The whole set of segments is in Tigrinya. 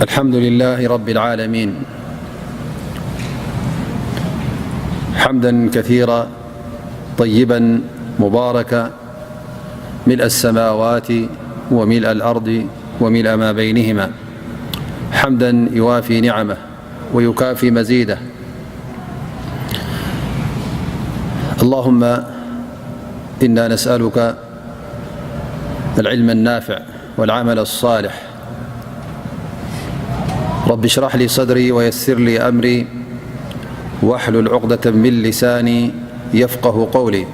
الحمد لله رب العالمين، حمدا كثيرا طيبا مباركا، ملء السماوات وملء الأرض وملء ما بينهما، حمدا يوافي نعمه ويكافي مزيده. اللهم إنا نسألك العلم النافع والعمل الصالح. رب اشرح لي صدري ويسر لي أمري واحلل عقدة من لساني يفقه قولي.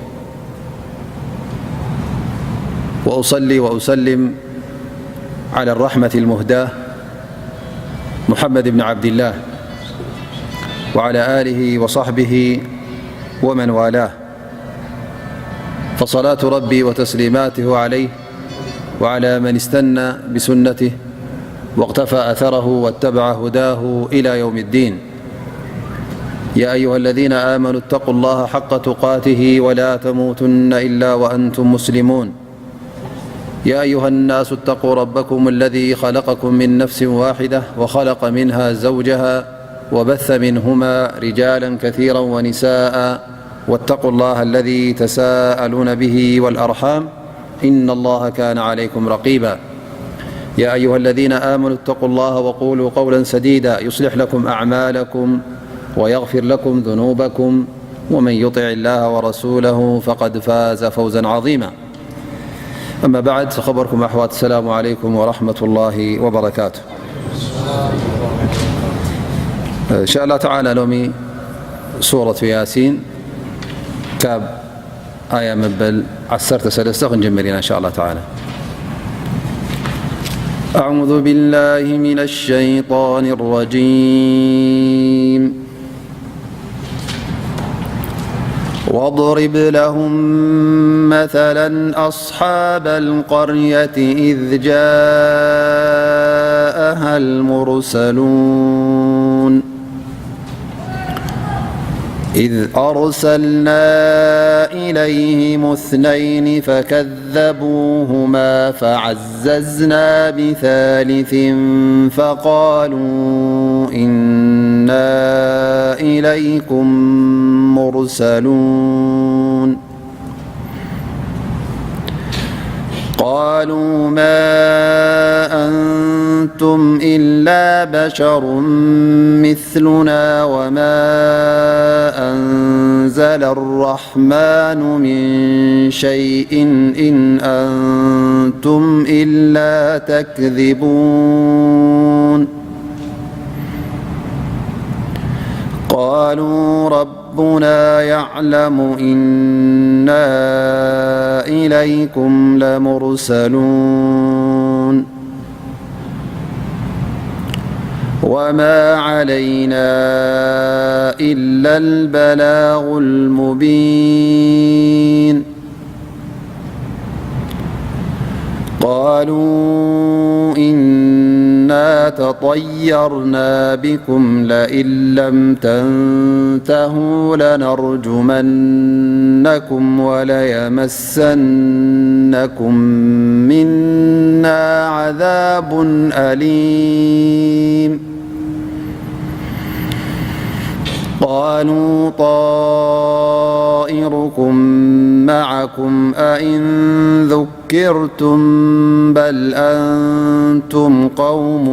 وأصلي وأسلم على الرحمة المهداة محمد بن عبد الله وعلى آله وصحبه ومن والاه. فصلاة ربي وتسليماته عليه وعلى من استنى بسنته واقتفى أثره واتبع هداه إلى يوم الدين. يا أيها الذين آمنوا اتقوا الله حق تقاته ولا تموتن إلا وأنتم مسلمون. يا أيها الناس اتقوا ربكم الذي خلقكم من نفس واحدة وخلق منها زوجها وبث منهما رجالا كثيرا ونساء واتقوا الله الذي تساءلون به والأرحام إن الله كان عليكم رقيبا. يا أيها الذين آمنوا اتقوا الله وقولوا قولا سديدا يصلح لكم أعمالكم ويغفر لكم ذنوبكم ومن يطع الله ورسوله فقد فاز فوزا عظيما. أما بعد، ዝኸበርኩም ኣሕዋት፣ السلام عليكم ورحمة الله وبركاته. إن شاء الله تعالى ሎሚ ሱረቱ ያሲን ካብ ኣያ መበል ዓሰርተ ሰለስተ ክንጅምር ኢና إن شاء الله تعالى. أعوذ بالله من الشيطان الرجيم. واضرب لهم مثلا أصحاب القرية إذ جاءها المرسلون. إذ أرسلنا إليهم اثنين فكذبوهما فعززنا بثالث فقالوا إنا إليكم مرسلون. قالوا ما أنتم إلا بشر مثلنا وما أنزل الرحمن من شيء إن أنتم إلا تكذبون. قالوا ربنا يعلم إنا إليكم لمرسلون. وما علينا إلا البلاغ المبين. قالوا إنا تطيرنا بكم لئن لم تنتهوا لنرجمنكم وليمسنكم منا عذاب أليم. قالوا طائركم معكم أئن ذكرتم بل أنتم قوم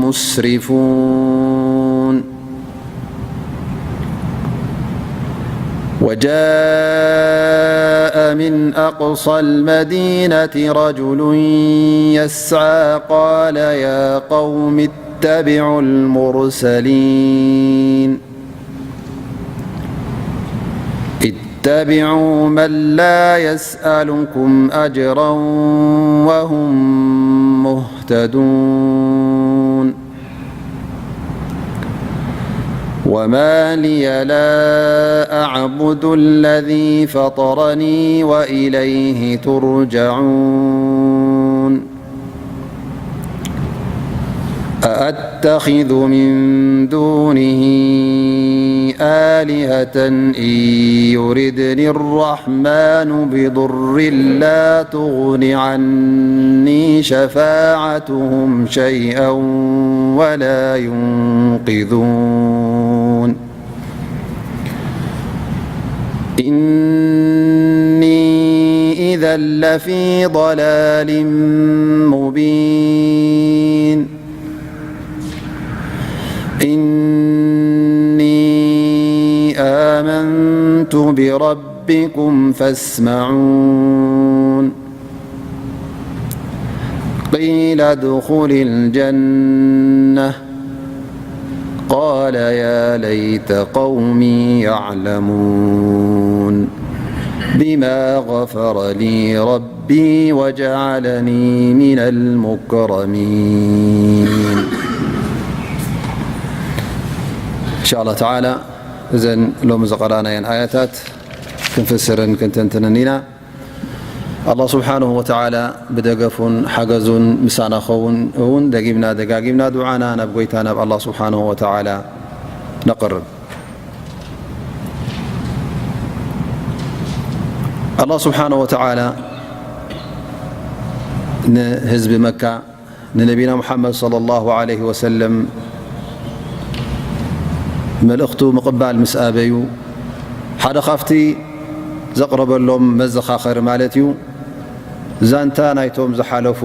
مسرفون. وجاء من أقصى المدينة رجل يسعى قال يا قوم اتبعوا المرسلين. اتبعوا من لا يسألكم أجرا وهم مهتدون. وما لي لا أعبد الذي فطرني وإليه ترجعون. أأتخذ أتخذ من دونه آلهة إن يردن الرحمن بضر لا تغن عني شفاعتهم شيئا ولا ينقذون. إني إذا لفي ضلال مبين. إني آمنت بربكم فاسمعون. قيل ادخل الجنة. قال يا ليت قومي يعلمون بما غفر لي ربي وجعلني من المكرمين. إن شاء الله تعالى، እዘን ሎሚ ዝቐራናየን ኣያታት ክንፍስርን ክንተንትንን ኢና። ኣላህ ስብሓንሁ ወተዓላ ብደገፉን ሓገዙን ምሳና ኸውን እውን ደጊምና ደጋጊምና ዱዓና ናብ ጎይታ ናብ ኣላህ ስብሓንሁ ወተዓላ ነቕርብ። ኣላህ ስብሓንሁ ወተዓላ ንህዝቢ መካ ንነቢና ሙሓመድ ሰለላሁ ዐለይሂ ወሰለም መልእኽቱ ምቕባል ምስ ኣበዩ፣ ሓደ ካብቲ ዘቕረበሎም መዘኻኸሪ ማለት እዩ፣ ዛንታ ናይቶም ዝሓለፉ፣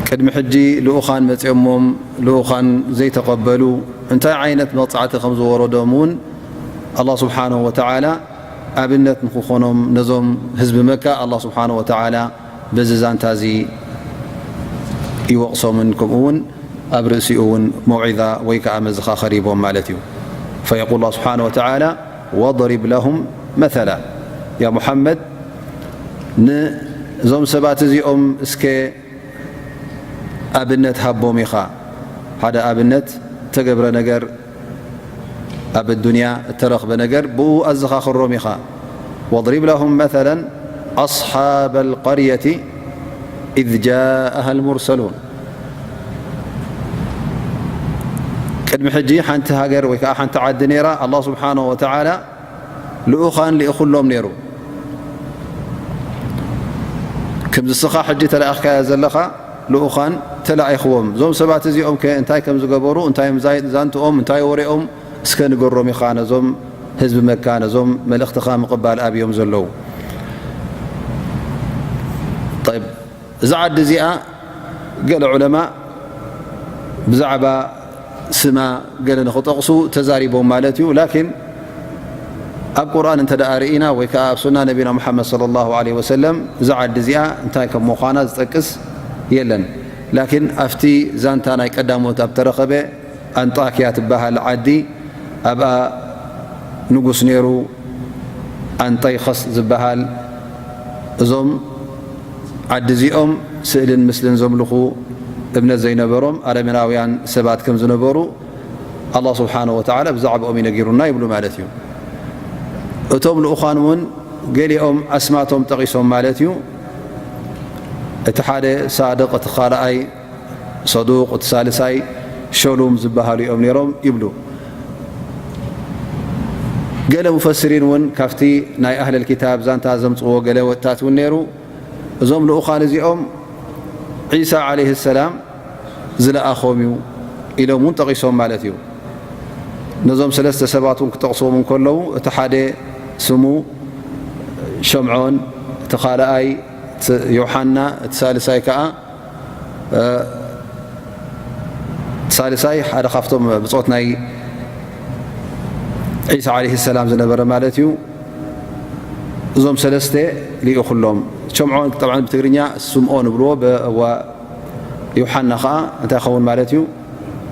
ቅድሚ ሕጂ ልኡኻን መጺኦሞም ልኡኻን ዘይተቐበሉ፣ እንታይ ዓይነት መቕጻዕቲ ከም ዝወረዶም እውን ኣላህ ስብሓንሁ ወተዓላ ኣብነት ንክኾኖም ነዞም ህዝቢ መካ ኣላህ ስብሓንሁ ወተዓላ በዚ ዛንታ እዚ ይወቕሶምን ከምኡ እውን ኣብ ርእሲኡ እውን መውዒዛ ወይ ከዓ መዘኻኸሪ ሂቦም ማለት እዩ። فيقول الله سبحانه وتعالى واضرب لهم مثلا، ያ ሙሓመድ ንዞም ሰባት እዚኦም እስከ ኣብነት ሃቦም ኢኻ። ሓደ ኣብነት እተገብረ ነገር ኣብ ኣዱንያ እተረኽበ ነገር ብኡ ኣዘኻኽሮም ኢኻ። واضرب لهم مثلا أصحاب القرية إذ جاءها المرسلون። ቅድሚ ሕጂ ሓንቲ ሃገር ወይ ከዓ ሓንቲ ዓዲ ነይራ፣ ኣላህ ስብሓንሁ ወተዓላ ልኡኻን ልኢኹሎም ነይሩ። ከምዚ እስኻ ሕጂ ተላኢኽካዮ ዘለኻ ልኡኻን ተላኢኽዎም። እዞም ሰባት እዚኦም ከ እንታይ ከም ዝገበሩ፣ እንታይ እዮም ዛይ-፣ ዛንትኦም፣ እንታይ ወሬኦም እስከ ንገሮም ኢኻ ነዞም ህዝቢ መካ፣ ነዞም መልእኽትኻ ምቕባል ኣብዮም ዘለዉ። ጠይብ፣ እዛ ዓዲ እዚኣ ገለ ዑለማ ብዛዕባ ስማ ገለ ንኽጠቕሱ ተዛሪቦም ማለት እዩ። ላኪን ኣብ ቁርኣን እንተ ደኣ ርኢና ወይ ከኣ ኣብ ሱና ነቢና ሙሓመድ ሰለላሁ ዐለይሂ ወሰለም እዛ ዓዲ እዚኣ እንታይ ከም ምዃና ዝጠቅስ የለን። ላኪን ኣብቲ ዛንታ ናይ ቀዳሞት ኣብ ተረኸበ ኣንጣክያ ትበሃል ዓዲ ኣብኣ ንጉስ ነይሩ ኣንጠይኸስ ዝበሃል። እዞም ዓዲ እዚኦም ስእልን ምስልን ዘምልኹ እምነት ዘይነበሮም ኣረሜናውያን ሰባት ከም ዝነበሩ ኣላህ ስብሓነሁ ወተዓላ ብዛዕባኦም እዩ ነጊሩና ይብሉ ማለት እዩ። እቶም ልኡኻን እውን ገሊኦም ኣስማቶም ጠቒሶም ማለት እዩ። እቲ ሓደ ሳድቕ፣ እቲ ካልኣይ ሰዱቕ፣ እቲ ሳልሳይ ሸሉም ዝበሃሉ እዮም ነይሮም ይብሉ። ገለ ሙፈስሪን እውን ካብቲ ናይ ኣህለል ኪታብ ዛንታ ዘምጽዎ ገለ ወጥታት እውን ነይሩ። እዞም ልኡኻን እዚኦም ዒሳ ዓለይሂ ሰላም ዝለኣኾም እዩ ኢሎም እውን ጠቒሶም ማለት እዩ። ነዞም ሰለስተ ሰባት እውን ክጠቕስዎም እንከለዉ፣ እቲ ሓደ ስሙ ሸምዖን፣ እቲ ካልኣይ ዮሓና፣ እቲ ሳልሳይ ከኣ ሳልሳይ ሓደ ካብቶም ብጾት ናይ ዒሳ ዓለይሂ ሰላም ዝነበረ ማለት እዩ። እዞም ሰለስተ ልኢኹሎም። ሸምዖን ጠብዓን ብትግርኛ ስምኦን ይብልዎ፣ ብ-፣ ዋ-፣ ዮሓና ኸኣ እንታይ ይኸውን ማለት እዩ?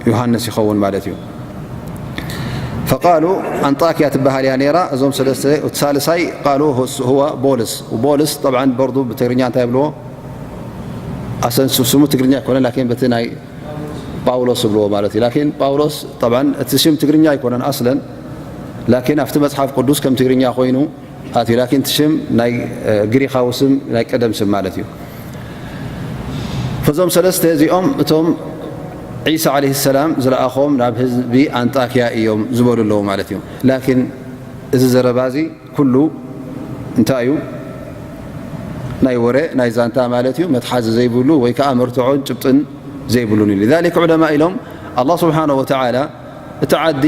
ዮሃንስ ይኸውን ማለት እዩ። ፈቃሉ ኣንጣክያ ትበሃል እያ ነይራ። እዞም ሰለስተ፣ እቲ ሳልሳይ ቃሉ ሁስ-፣ ሁወ ቦልስ። ቦልስ ጠብዓን በርዱ ብትግርኛ እንታይ ይብልዎ? ኣሰን ስም-፣ ስሙ ትግርኛ ኣይኮነን፣ ላኪን በቲ ናይ ጳውሎስ ዝብልዎ ማለት እዩ። ላኪን ጳውሎስ ጠብዓን እቲ ሽም ትግርኛ ኣይኮነን ኣስለን፣ ላኪን ኣብቲ መጽሓፍ ቅዱስ ከም ትግርኛ ኮይኑ ኣትዩ። ላኪን እቲ ሽም ናይ፣ እ፣ ግሪኻዊ ስም፣ ናይ ቀደም ስም ማለት እዩ። ፈዞም ሰለስተ እዚኦም እቶም ዒሳ ዓለይሂ ሰላም ዝለኣኾም ናብ ህዝቢ ኣንጣክያ እዮም ዝበሉ ኣለዉ ማለት እዩ። ላኪን እዚ ዘረባ እዚ ኩሉ እንታይ እዩ? ናይ ወረ፣ ናይ ዛንታ ማለት እዩ። መትሓዚ ዘይብሉ ወይ ከዓ መርትዖን ጭብጥን ዘይብሉን እዩ። ሊዛሊክ ዑለማ ኢሎም፣ ኣላህ ስብሓነሁ ወተዓላ እቲ ዓዲ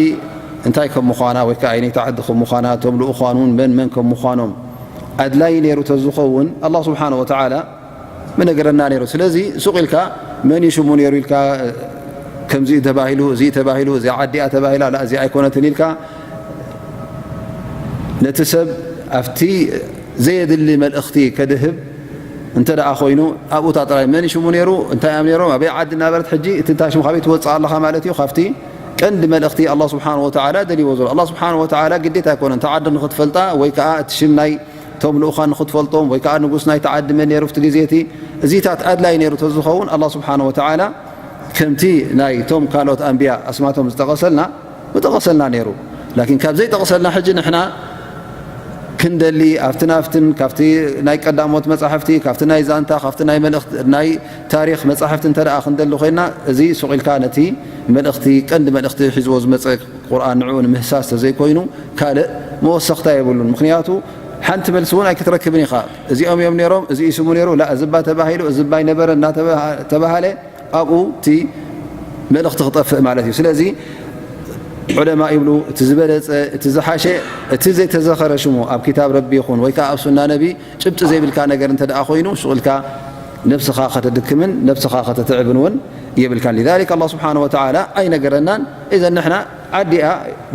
እንታይ ከም ምዃና ወይ ከዓ ኣይነይቲ ዓዲ ከም ምዃና፣ እቶም ልኡኻን እውን መን መን ከም ምዃኖም ኣድላይ ነይሩ ተዝኸውን፣ ኣላህ ስብሓነሁ ወተዓላ ምነገረና ነይሩ። ስለዚ ሱቕ ኢልካ መን እዩ ሽሙ ነይሩ ኢልካ፣ ከምዚ ተባሂሉ፣ እዚ ተባሂሉ፣ እዚ ዓዲኣ ተባሂላ፣ ላ እዚ ኣይኮነትን ኢልካ ነቲ ሰብ ኣብቲ ዘየድሊ መልእኽቲ ከድህብ እንተ ደኣ ኮይኑ፣ ኣብኡታ ጥራይ መን እዩ ሽሙ ነይሩ፣ እንታይ እዮም ነይሮም፣ ኣበይ ዓዲ እናበለት፣ ሕጂ እቲ እንታይ ሽሙ ካበይ ትወፅእ ኣለኻ ማለት እዩ። ካብቲ ቀንዲ መልእኽቲ ኣላህ ስብሓነሁ ወተዓላ ደልይዎ ዘሎ። ኣላህ ስብሓነሁ ወተዓላ ግዴታ ኣይኮነን፣ እታ ዓዲ ንኽትፈልጣ ወይ ከዓ እቲ ሽም ናይ እቶም ልኡኻን ንኽትፈልጦም ወይ ከዓ ንጉስ ናይቲ ዓዲ መን ነይሩ ኣብቲ ግዜ እቲ፣ እዚታት ኣድላይ ነይሩ ተዝኸውን፣ ኣላህ ስብሓነሁ ወተዓላ ከምቲ ናይቶም ካልኦት ኣንብያ ኣስማቶም ዝጠቐሰልና፣ ምጠቐሰልና ነይሩ። ላኪን ካብ ዘይጠቐሰልና ሕጂ ንሕና ክንደሊ ኣብትን ኣብትን ካብቲ ናይ ቀዳሞት መጻሕፍቲ፣ ካብቲ ናይ ዛንታ፣ ካብቲ ናይ መልእኽቲ፣ ናይ ታሪኽ መጻሕፍቲ እንተ ደኣ ክንደሊ ኮይንና፣ እዚ ሱቕ ኢልካ ነቲ መልእኽቲ፣ ቀንዲ መልእኽቲ ሒዝዎ ዝመጸ ቁርኣን ንዕኡ ንምህሳስ ተዘይኮይኑ ካልእ መወሰኽታ የብሉን። ምኽንያቱ ሓንቲ መልሲ እውን ኣይክትረክብን ኢኻ። እዚኦም እዮም ነይሮም፣ እዚ እዩ ስሙ ነይሩ፣ ላ እዚ እባ ተባሂሉ፣ እዚ እባ ኣይነበረ እናተበሃ-፣ ተባሃለ ኣብኡ እቲ መልእኽቲ ክጠፍእ ማለት እዩ። ስለዚ ዑለማ ይብሉ፣ እቲ ዝበለጸ፣ እቲ ዝሓሸ፣ እቲ ዘይተዘኸረ ሽሙ ኣብ ክታብ ረቢ ይኹን ወይ ከዓ ኣብ ሱና ነቢ ጭብጢ ዘይብልካ ነገር እንተ ደኣ ኮይኑ፣ ሱቕ ኢልካ ነብስኻ ከተድክምን ነብስኻ ከተትዕብን እውን የብልካን። ሊዛሊክ ኣላህ ስብሓነሁ ወተዓላ ኣይነገረናን። ኢዘን ንሕና ዓዲኣ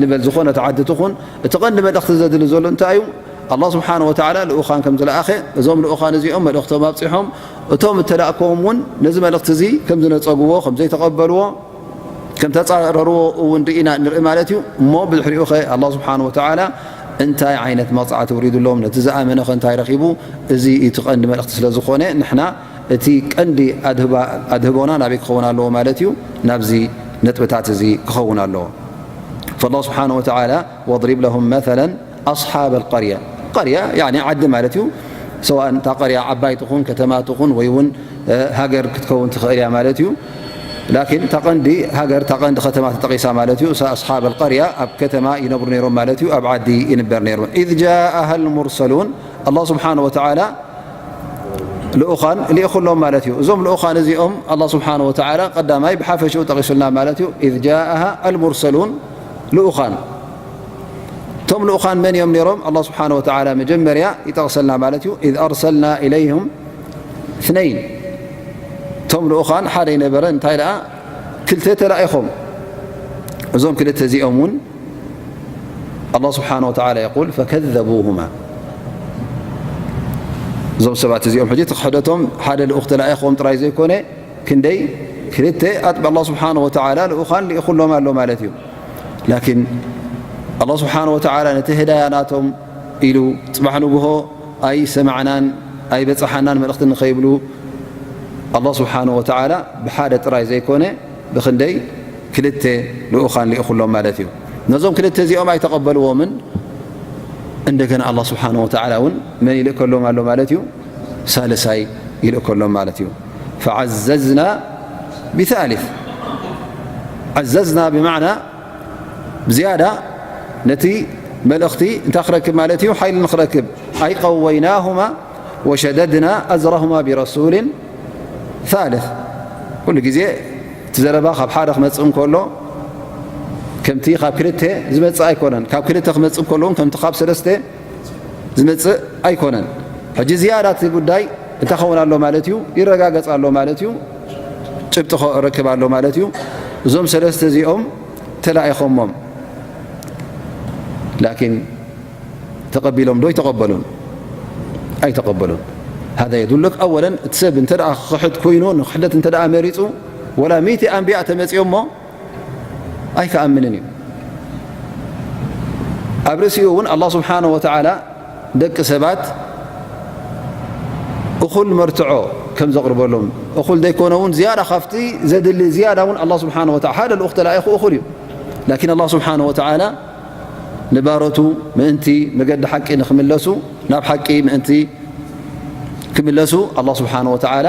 ንበል፣ ዝኾነት ዓዲ ትኹን፣ እቲ ቀንዲ መልእኽቲ ዘድሊ ዘሎ እንታይ እዩ? ኣላህ ስብሓነሁ ወተዓላ ልኡኻን ከም ዝለኣኸ፣ እዞም ልኡኻን እዚኦም መልእኽቶም ኣብፂሖም፣ እቶም እተላእከዎም እውን ነዚ መልእኽቲ እዚ ከም ዝነጸግዎ፣ ከም ዘይተቐበልዎ፣ ከም ተጻረርዎ እውን ርኢና ንርኢ ማለት እዩ። እሞ ብድሕሪኡ ኸ ኣላህ ስብሓነሁ ወተዓላ እንታይ ዓይነት መቕጻዕቲ ውሪዱሎም? ነቲ ዝኣመነ ኸ እንታይ ረኺቡ? እዚ እዩ እቲ ቀንዲ መልእኽቲ ስለ ዝኾነ፣ ንሕና እቲ ቀንዲ ኣድህባ-፣ ኣድህቦና ናበይ ክኸውን ኣለዎ ማለት እዩ? ናብዚ ነጥብታት እዚ ክኸውን ኣለዎ። ፈላህ ስብሓነሁ ወተዓላ፣ ወድሪብ ለሁም መሰለን ኣስሓበል ቀርያ። ቀርያ ያኒ ዓዲ ማለት እዩ። ሰዋእን እታ ቀርያ ዓባይ ትኹን፣ ከተማ ትኹን፣ ወይ እውን፣ እ፣ ሃገር ክትከውን ትኽእል እያ ማለት እዩ። ላኪን እታ ቀንዲ ሃገር፣ እታ ቀንዲ ከተማ ተጠቒሳ ማለት እዩ። እሳ ኣስሓበል ቀርያ ኣብ ከተማ ይነብሩ ነይሮም ማለት እዩ፣ ኣብ ዓዲ ይንበር ነይሩ። ኢዝ ጃአሃ ልሙርሰሉን፣ ኣላህ ስብሓነሁ ወተዓላ ልኡኻን ልኢኹሎም ማለት እዩ። እዞም ልኡኻን እዚኦም ኣላህ ስብሓነሁ ወተዓላ ቀዳማይ ብሓፈሽኡ ጠቒሱልና ማለት እዩ። ኢዝ ጃአሃ ኣልሙርሰሉን፣ ልኡኻን። እቶም ልኡኻን መን እዮም ነይሮም? ኣላህ ስብሓነሁ ወተዓላ መጀመርያ ይጠቕሰልና ማለት እዩ። ኢዝ ኣርሰልና ኢለይሁም እትነይን። እቶም ልኡኻን ሓደ ይነበረ፣ እንታይ ደኣ ክልተ ተላኢኾም። እዞም ክልተ እዚኦም እውን ኣላህ ስብሓነሁ ወተዓላ የቁል፣ ፈከዘቡሁማ። እዞም ሰባት እዚኦም ሕጂ እቲ ክሕደቶም ሓደ ልኡኽ ተላኢኾም ጥራይ ዘይኮነ፣ ክንደይ ክልተ ኣጥቢ ኣላህ ስብሓነሁ ወተዓላ ልኡኻን ልኢኹሎም ኣሎ ማለት እዩ። ላኪን ኣላህ ስብሓነሁ ወተዓላ ነቲ ህዳያ ናቶም ኢሉ ጽባሕ ንግሆ ኣይሰማዕናን ኣይበጻሓናን መልእኽቲ ንኸይብሉ ኣላህ ስብሓነሁ ወተዓላ ብሓደ ጥራይ ዘይኮነ ብኽንደይ ክልተ ልኡኻን ልኢኹሎም ማለት እዩ። ነዞም ክልተ እዚኦም ኣይተቐበልዎምን። እንደገና ኣላህ ስብሓነሁ ወተዓላ እውን መን ይልእከሎም ኣሎ ማለት እዩ? ሳልሳይ ይልእከሎም ማለት እዩ። ፈዓዘዝና ብሳሊስ። ዓዘዝና ብማዕና ብዝያዳ ነቲ መልእኽቲ እንታይ ክረክብ ማለት እዩ? ሓይሊ ንክረክብ። ኣይ ቀወይናሁማ ወሸደድና ኣዝረሁማ ብረሱልን ሳልስ። ኩሉ ግዜ እቲ ዘረባ ካብ ሓደ ክመጽእ እንከሎ ከምቲ ካብ ክልተ ዝመጽእ ኣይኮነን። ካብ ክልተ ክመጽእ እንከሎ እውን ከምቲ ካብ ሰለስተ ዝመጽእ ኣይኮነን። ሕጂ ዝያዳ እቲ ጉዳይ እንታይ ኸውን ኣሎ ማለት እዩ? ይረጋገጽ ኣሎ ማለት እዩ። ጭብጢ ክረክብ ኣሎ ማለት እዩ። እዞም ሰለስተ እዚኦም ተላኢኾሞም። ላኪን ተቐቢሎም ዶ ይተቐበሉን? ኣይተቐበሉን። ሃዛ የዱለክ ኣወለን እቲ ሰብ እንተ ደኣ ክኽሕድ ኮይኑ፣ ንክሕደት እንተ ደኣ መሪጹ፣ ወላ ሚእቲ ኣንብያ ተመጺኦሞ ኣይከኣምንን እዩ። ኣብ ርእሲኡ እውን ኣላህ ስብሓነሁ ወተዓላ ደቂ ሰባት እኹል መርትዖ ከም ዘቕርበሎም፣ እኹል ዘይኮነ እውን ዝያዳ ካብቲ ዘድሊ ዝያዳ እውን ኣላህ ስብሓነሁ ወተዓላ፣ ሓደ ልኡኽ ተላኢኹ እኹል እዩ። ላኪን ኣላህ ስብሓነሁ ወተዓላ ንባሮቱ ምእንቲ መገዲ ሓቂ ንኽምለሱ፣ ናብ ሓቂ ምእንቲ ክምለሱ ኣላህ ስብሓነሁ ወተዓላ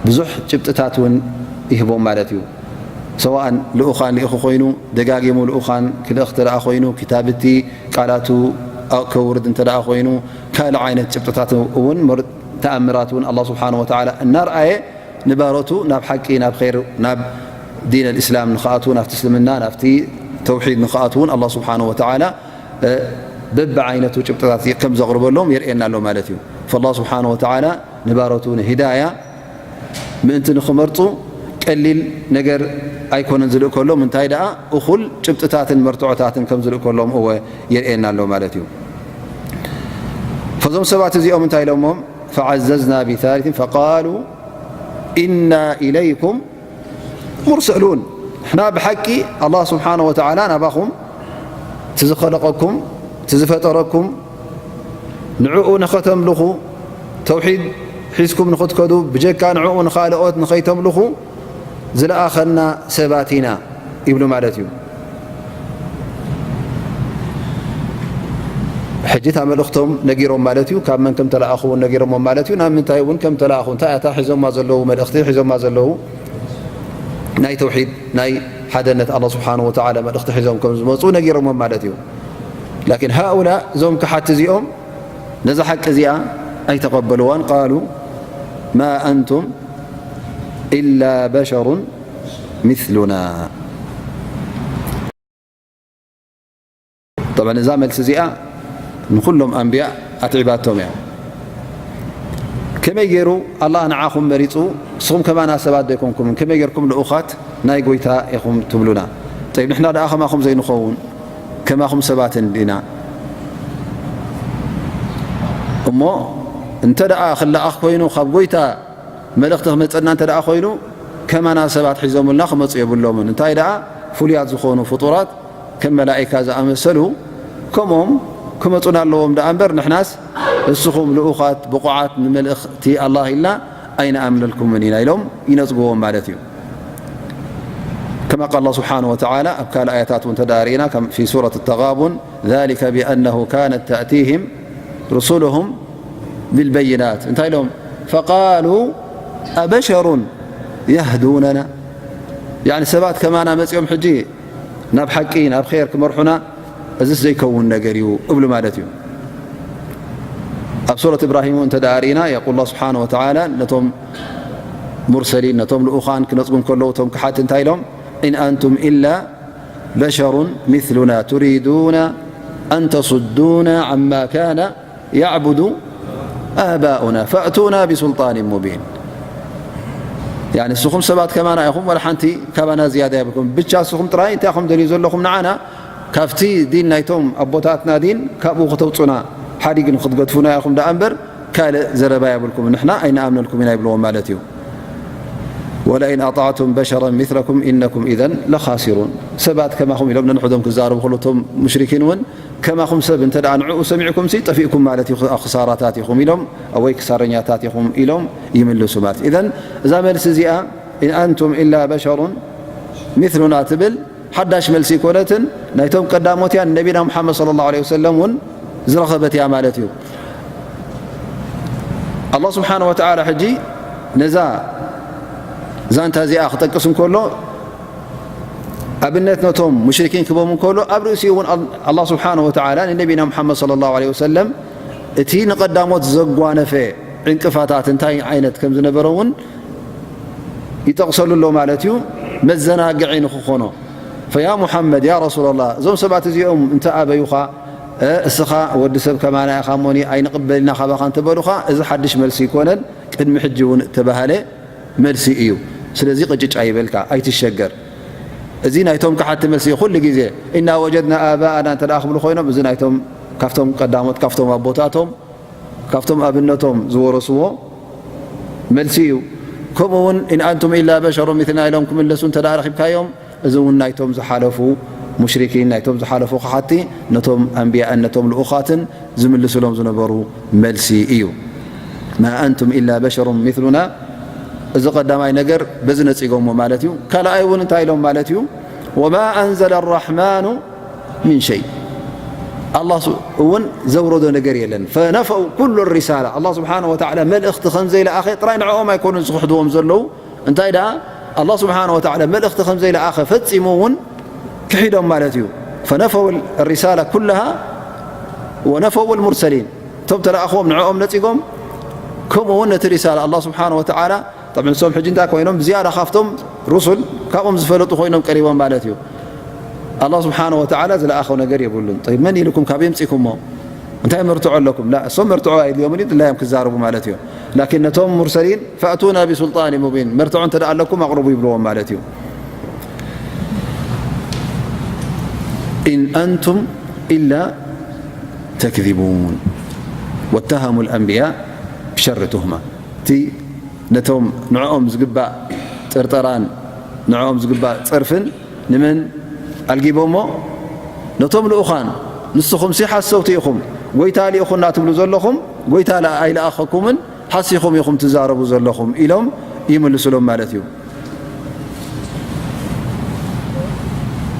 ብዙሕ ጭብጥታት እውን ይህቦም ማለት እዩ። ሰዋእን ልኡኻን ልእኹ ኮይኑ፣ ደጋጊሙ ልኡኻን ክልእኽ እንተ ደኣ ኮይኑ፣ ክታብቲ ቃላቱ ከውርድ እንተ ደኣ ኮይኑ፣ ካልእ ዓይነት ጭብጥታት እውን፣ መር-፣ ተኣምራት እውን ኣላህ ስብሓነሁ ወተዓላ እናርኣየ፣ ንባሮቱ ናብ ሓቂ፣ ናብ ኸይር፣ ናብ ዲን ኣልእስላም ንኽኣትዉ፣ ናብቲ እስልምና፣ ናብቲ ተውሒድ ንኽኣትዉ እውን ኣላህ ስብሓነሁ ወተዓላ፣ እ፣ በብዓይነቱ ጭብጥታት ከም ዘቕርበሎም የርእየና ኣሎ ማለት እዩ። ፈላህ ስብሓነሁ ወተዓላ ንባሮቱ ንሂዳያ ምእንቲ ንኽመርጹ ቀሊል ነገር ኣይኮነን ዝልእከሎም፣ እንታይ ደኣ እኹል ጭብጥታትን መርትዖታትን ከም ዝልእከሎም እወ የርእየና ኣሎ ማለት እዩ። ፈዞም ሰባት እዚኦም እንታይ ኢሎሞም? ፈዓዘዝና ቢታሊትን ፈቃሉ ኢና ኢለይኩም ሙርሰሉን። ንሕና ብሓቂ ኣላህ ስብሓነሁ ወተዓላ ናባኹም እቲ ዝኸለቐኩም፣ እቲ ዝፈጠረኩም፣ ንዕኡ ንኸተምልኹ፣ ተውሒድ ሒዝኩም ንኽትከዱ፣ ብጀካ ንዕኡ ንኻልኦት ንኸይተምልኹ ዝለኣኸና ሰባት ኢና ይብሉ ማለት እዩ። ሕጂ እታ መልእኽቶም ነጊሮም ማለት እዩ። ካብ መን ከም ተለኣኹ እውን ነጊሮሞም ማለት እዩ። ናብ ምንታይ እውን ከም ተለኣኹ፣ እንታይ እታ ሒዞማ ዘለዉ መልእኽቲ፣ ሒዞማ ዘለዉ ናይ ተውሒድ፣ ናይ ሓደነት ኣላህ ስብሓነሁ ወተዓላ መልእኽቲ ሒዞም ከም ዝመፁ ነጊሮሞም ማለት እዩ። ላኪን ሃኡላ፣ እዞም ከሓቲ እዚኦም ነዛ ሓቂ እዚኣ ኣይተቐበልዋን። ቃሉ ማ ኣንቱም ኢላ በሸሩን ሚስሉና። ጠብዓን እዛ መልሲ እዚኣ ንኹሎም ኣንብያ ኣትዒባቶም እያ። ከመይ ገይሩ ኣላህ ንዓኹም መሪጹ? ንስኹም ከማና ሰባት ዶ ኣይኮንኩምን? ከመይ ገይርኩም ልኡኻት ናይ ጎይታ ኢኹም ትብሉና? ጠይብ፣ ንሕና ደኣ ከማኹም ዘይንኸውን፣ ከማኹም ሰባት እንዲና። እሞ እንተ ደኣ ክለኣኽ ኮይኑ ካብ ጎይታ መልእኽቲ ክመጸና እንተ ደኣ ኮይኑ፣ ከማና ሰባት ሒዞምልና ክመጹ የብሎምን። እንታይ ደኣ ፍሉያት ዝኾኑ ፍጡራት ከም መላኢካ ዝኣመሰሉ፣ ከምኦም ክመጹና ኣለዎም ደኣ እምበር፣ ንሕናስ እስኹም ልኡኻት ብቑዓት ንመልእኽቲ ኣላህ ኢልና ኣይንኣምነልኩምን ኢና ኢሎም ይነጽግዎም ማለት እዩ። ከማ ቃል ኣላህ ስብሓነሁ ወተዓላ ኣብ ካልእ ኣያታት እውን ተዳሪእና፣ ከም ፊ ሱረት ተጋቡን፣ ذلك بأنه كانت تأتيهم رسلهم بالبينات። እንታይ ኢሎም? ፈቃሉ ኣበሸሩን የህዱነና፣ ያዕኒ ሰባት ከማና መጺኦም ሕጂ ናብ ሓቂ፣ ናብ ኸይር ክመርሑና፣ እዚስ ዘይከውን ነገር እዩ እብሉ ማለት እዩ። ኣብ ሱረት እብራሂም እውን እንተ ደኣ ርኢና፣ የቁል ኣላህ ስብሓነሁ ወተዓላ ነቶም ሙርሰሊን፣ ነቶም ልኡኻን ክነጽጉ እንከለዉ፣ እቶም ክሓቲ እንታይ ኢሎም? ኢን ኣንቱም ኢላ በሸሩን ሚስሉና ቱሪዱና ኣን ተሱዱና ዓማ ካነ ያዕቡዱ ኣባኡና ፈእቱና ቢሱልጣን ሙቢን። ያኒ ንስኹም ሰባት ከማና ኢኹም፣ ወላ ሓንቲ ካባና ዝያዳ የብልኩም። ብቻ ንስኹም ጥራይ እንታይ ኢኹም ደልዩ ዘለኹም ንዓና? ካብቲ ዲን ናይቶም ኣቦታትና ዲን ካብኡ ክተውጹና፣ ሓዲግ ንክትገድፉና ኢኹም ደኣ እምበር ካልእ ዘረባ የብልኩም፣ ንሕና ኣይንኣምነልኩም ኢና ይብልዎም ማለት እዩ። ወለኢን ኣጣዕቱም በሸረን ሚስለኩም ኢነኩም ኢዘን ለኻሲሩን። ሰባት ከማኹም ኢሎም ነንሕዶም ክዛረቡ ከለዉ፣ እቶም ሙሽሪኪን እውን ከማኹም ሰብ እንተ ደኣ ንዕኡ ሰሚዕኩምሲ ጠፊእኩም ማለት እዩ፣ ኣብ ክሳራታት ኢኹም ኢሎም፣ ወይ ክሳረኛታት ኢኹም ኢሎም ይምልሱ ማለት እዩ። ኢዘን እዛ መልሲ እዚኣ ኢን ኣንቱም ኢላ በሸሩን ሚስሉና ትብል ሓዳሽ መልሲ ኣይኮነትን፣ ናይቶም ቀዳሞት እያ፣ ንነቢና ሙሓመድ ሰለላሁ ዐለይሂ ወሰለም እውን ዝረኸበት እያ ማለት እዩ። ኣላህ ስብሓነሁ ወተዓላ ሕጂ ነዛ ዛንታ እዚኣ ክጠቅስ እንከሎ፣ ኣብነት ነቶም ሙሽሪኪን ክቦም እንከሎ፣ ኣብ ርእሲኡ እውን ኣል-፣ ኣላህ ስብሓነሁ ወተዓላ ንነቢና ሙሓመድ ሰለላሁ ዐለይሂ ወሰለም እቲ ንቐዳሞት ዘጓነፈ ዕንቅፋታት እንታይ ዓይነት ከም ዝነበረ እውን ይጠቕሰሉ ኣሎ ማለት እዩ፣ መዘናግዒ ንኽኾኖ። ፈያ ሙሓመድ፣ ያ ረሱላላህ፣ እዞም ሰባት እዚኦም እንተ ኣበዩኻ፣ እ፣ እስኻ ወዲ ሰብ ከማና ኢኻ እሞኒ ኣይንቕበል ኢና ካባኻ እንተበሉኻ፣ እዚ ሓድሽ መልሲ ኣይኮነን፣ ቅድሚ ሕጂ እውን እተባህለ መልሲ እዩ። ስለዚ ቅጭጭ ኣይበልካ፣ ኣይትሸገር። እዚ ናይቶም ከሓድቲ መልሲ እዩ። ኩሉ ግዜ ኢና ወጀድና ኣባኣና እንተ ደኣ ክብሉ ኮይኖም፣ እዚ ናይቶም ካብቶም ቀዳሞት፣ ካብቶም ኣቦታቶም፣ ካብቶም ኣብነቶም ዝወረስዎ መልሲ እዩ። ከምኡ እውን ኢን ኣንቱም ኢላ በሸሩ ሚስሉና ኢሎም ክምለሱ እንተ ደኣ ረኺብካዮም፣ እዚ እውን ናይቶም ዝሓለፉ ሙሽሪኪን፣ ናይቶም ዝሓለፉ ከሓድቲ ነቶም ኣንብያእን ነቶም ልኡኻትን ዝምልስሎም ዝነበሩ መልሲ እዩ። ማ ኣንቱም ኢላ በሸሩ ሚስሉና፣ እዚ ቀዳማይ ነገር በዚ ነጺጎሞ ማለት እዩ። ካልኣይ እውን እንታይ ኢሎም ማለት እዩ? ወማ ኣንዘለ ኣራሕማኑ ሚን ሸይ። ኣላህ ስ-፣ እውን ዘውረዶ ነገር የለን። ፈነፈው ኩሉ ሪሳላ። ኣላህ ስብሓነሁ ወተዓላ መልእኽቲ ከም ዘይለኣኸ ጥራይ ንዕኦም ኣይኮኑን ዝኽሕድዎም ዘለዉ። እንታይ ደኣ? ኣላህ ስብሓነ ወተዓላ መልእኽቲ ከም ዘይለኣኸ ፈጺሙ እውን ክሒዶም ማለት እዩ። ፈነፈው ሪሳላ ኩለሃ ወነፈው ልሙርሰሊን፣ እቶም ተለኣኽዎም ንዕኦም ነጺጎም፣ ከምኡ እውን ነቲ ሪሳላ ኣላህ ስብሓነ ወተዓላ፣ ጠብ ንሶም ሕጂ እንታይ ኮይኖም? ብዝያዳ ካብቶም ሩሱል ካብኦም ዝፈለጡ ኮይኖም ቀሪቦም ማለት እዩ። ኣላህ ስብሓነ ወተዓላ ዝለኣኸው ነገር የብሉን። ጠይብ፣ መን ኢልኩም ካብ የምጺኩሞ? እንታይ መርትዖ ኣለኩም? ላ፣ እሶም መርትዖ ኣይድልዮምን እዩ፣ ድላዮም ክዛረቡ ማለት እዩ። ላኪን ነቶም ሙርሰሊን፣ ፈእቱና ቢሱልጣን ሙቢን፣ መርትዖ እንተ ደኣ ኣለኩም ኣቕርቡ ይብልዎም ማለት እዩ። ኢን ኣንቱም ኢላ ተክዚቡን ወተሃሙ ልኣንብያ ብሸሪ ትህማ። እቲ ነቶም ንዕኦም ዝግባእ ጥርጠራን ንዕኦም ዝግባእ ጸርፍን ንመን ኣልጊቦሞ? ነቶም ልኡኻን። ንስኹምሲ ሓሰውቲ ኢኹም፣ ጎይታ ልኢኹና ትብሉ ዘለኹም፣ ጎይታ ለኣ ኣይለኣኸኩምን፣ ሓሲኹም ኢኹም ትዛረቡ ዘለኹም ኢሎም ይምልሱሎም ማለት እዩ።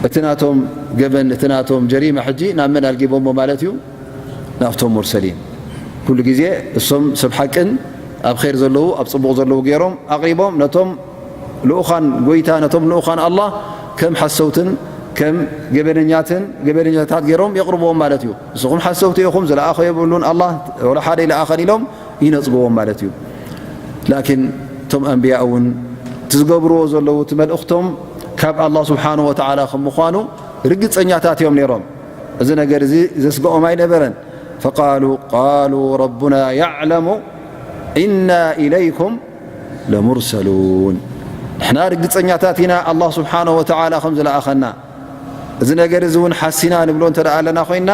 እቲ ናቶም ገበን፣ እቲ ናቶም ጀሪማ ሕጂ ናብ መን ኣልጊቦሞ ማለት እዩ? ናብቶም ሙርሰሊን። ኩሉ ግዜ እሶም ሰብ ሓቅን ኣብ ኸይር ዘለዉ፣ ኣብ ጽቡቕ ዘለዉ ገይሮም ኣቕሪቦም፣ ነቶም ልኡኻን ጎይታ፣ ነቶም ልኡኻን ኣላህ ከም ሓሰውትን ከም ገበነኛትን፣ ገበነኛታት ገይሮም የቕርብዎም ማለት እዩ። ንስኹም ሓሰውቲ ኢኹም፣ ዝለኣኸ የብሉን ኣላህ፣ ወላ ሓደ ይለኣኸን ኢሎም ይነጽግዎም ማለት እዩ። ላኪን እቶም ኣንብያ እውን እቲ ዝገብርዎ ዘለዉ፣ እቲ መልእኽቶም ካብ ኣላህ ስብሓነ ወተዓላ ከም ምዃኑ ርግጸኛታት እዮም ነይሮም። እዚ ነገር እዚ ዘስግኦም ኣይነበረን። ፈቃሉ፣ ቃሉ ረቡና ያዕለሙ ኢና ኢለይኩም ለሙርሰሉን። ንሕና ርግጸኛታት ኢና ኣላህ ስብሓነ ወተዓላ ከም ዝለኣኸና። እዚ ነገር እዚ እውን ሓሲና ንብሎ እንተ ደኣ ኣለና ኮይንና፣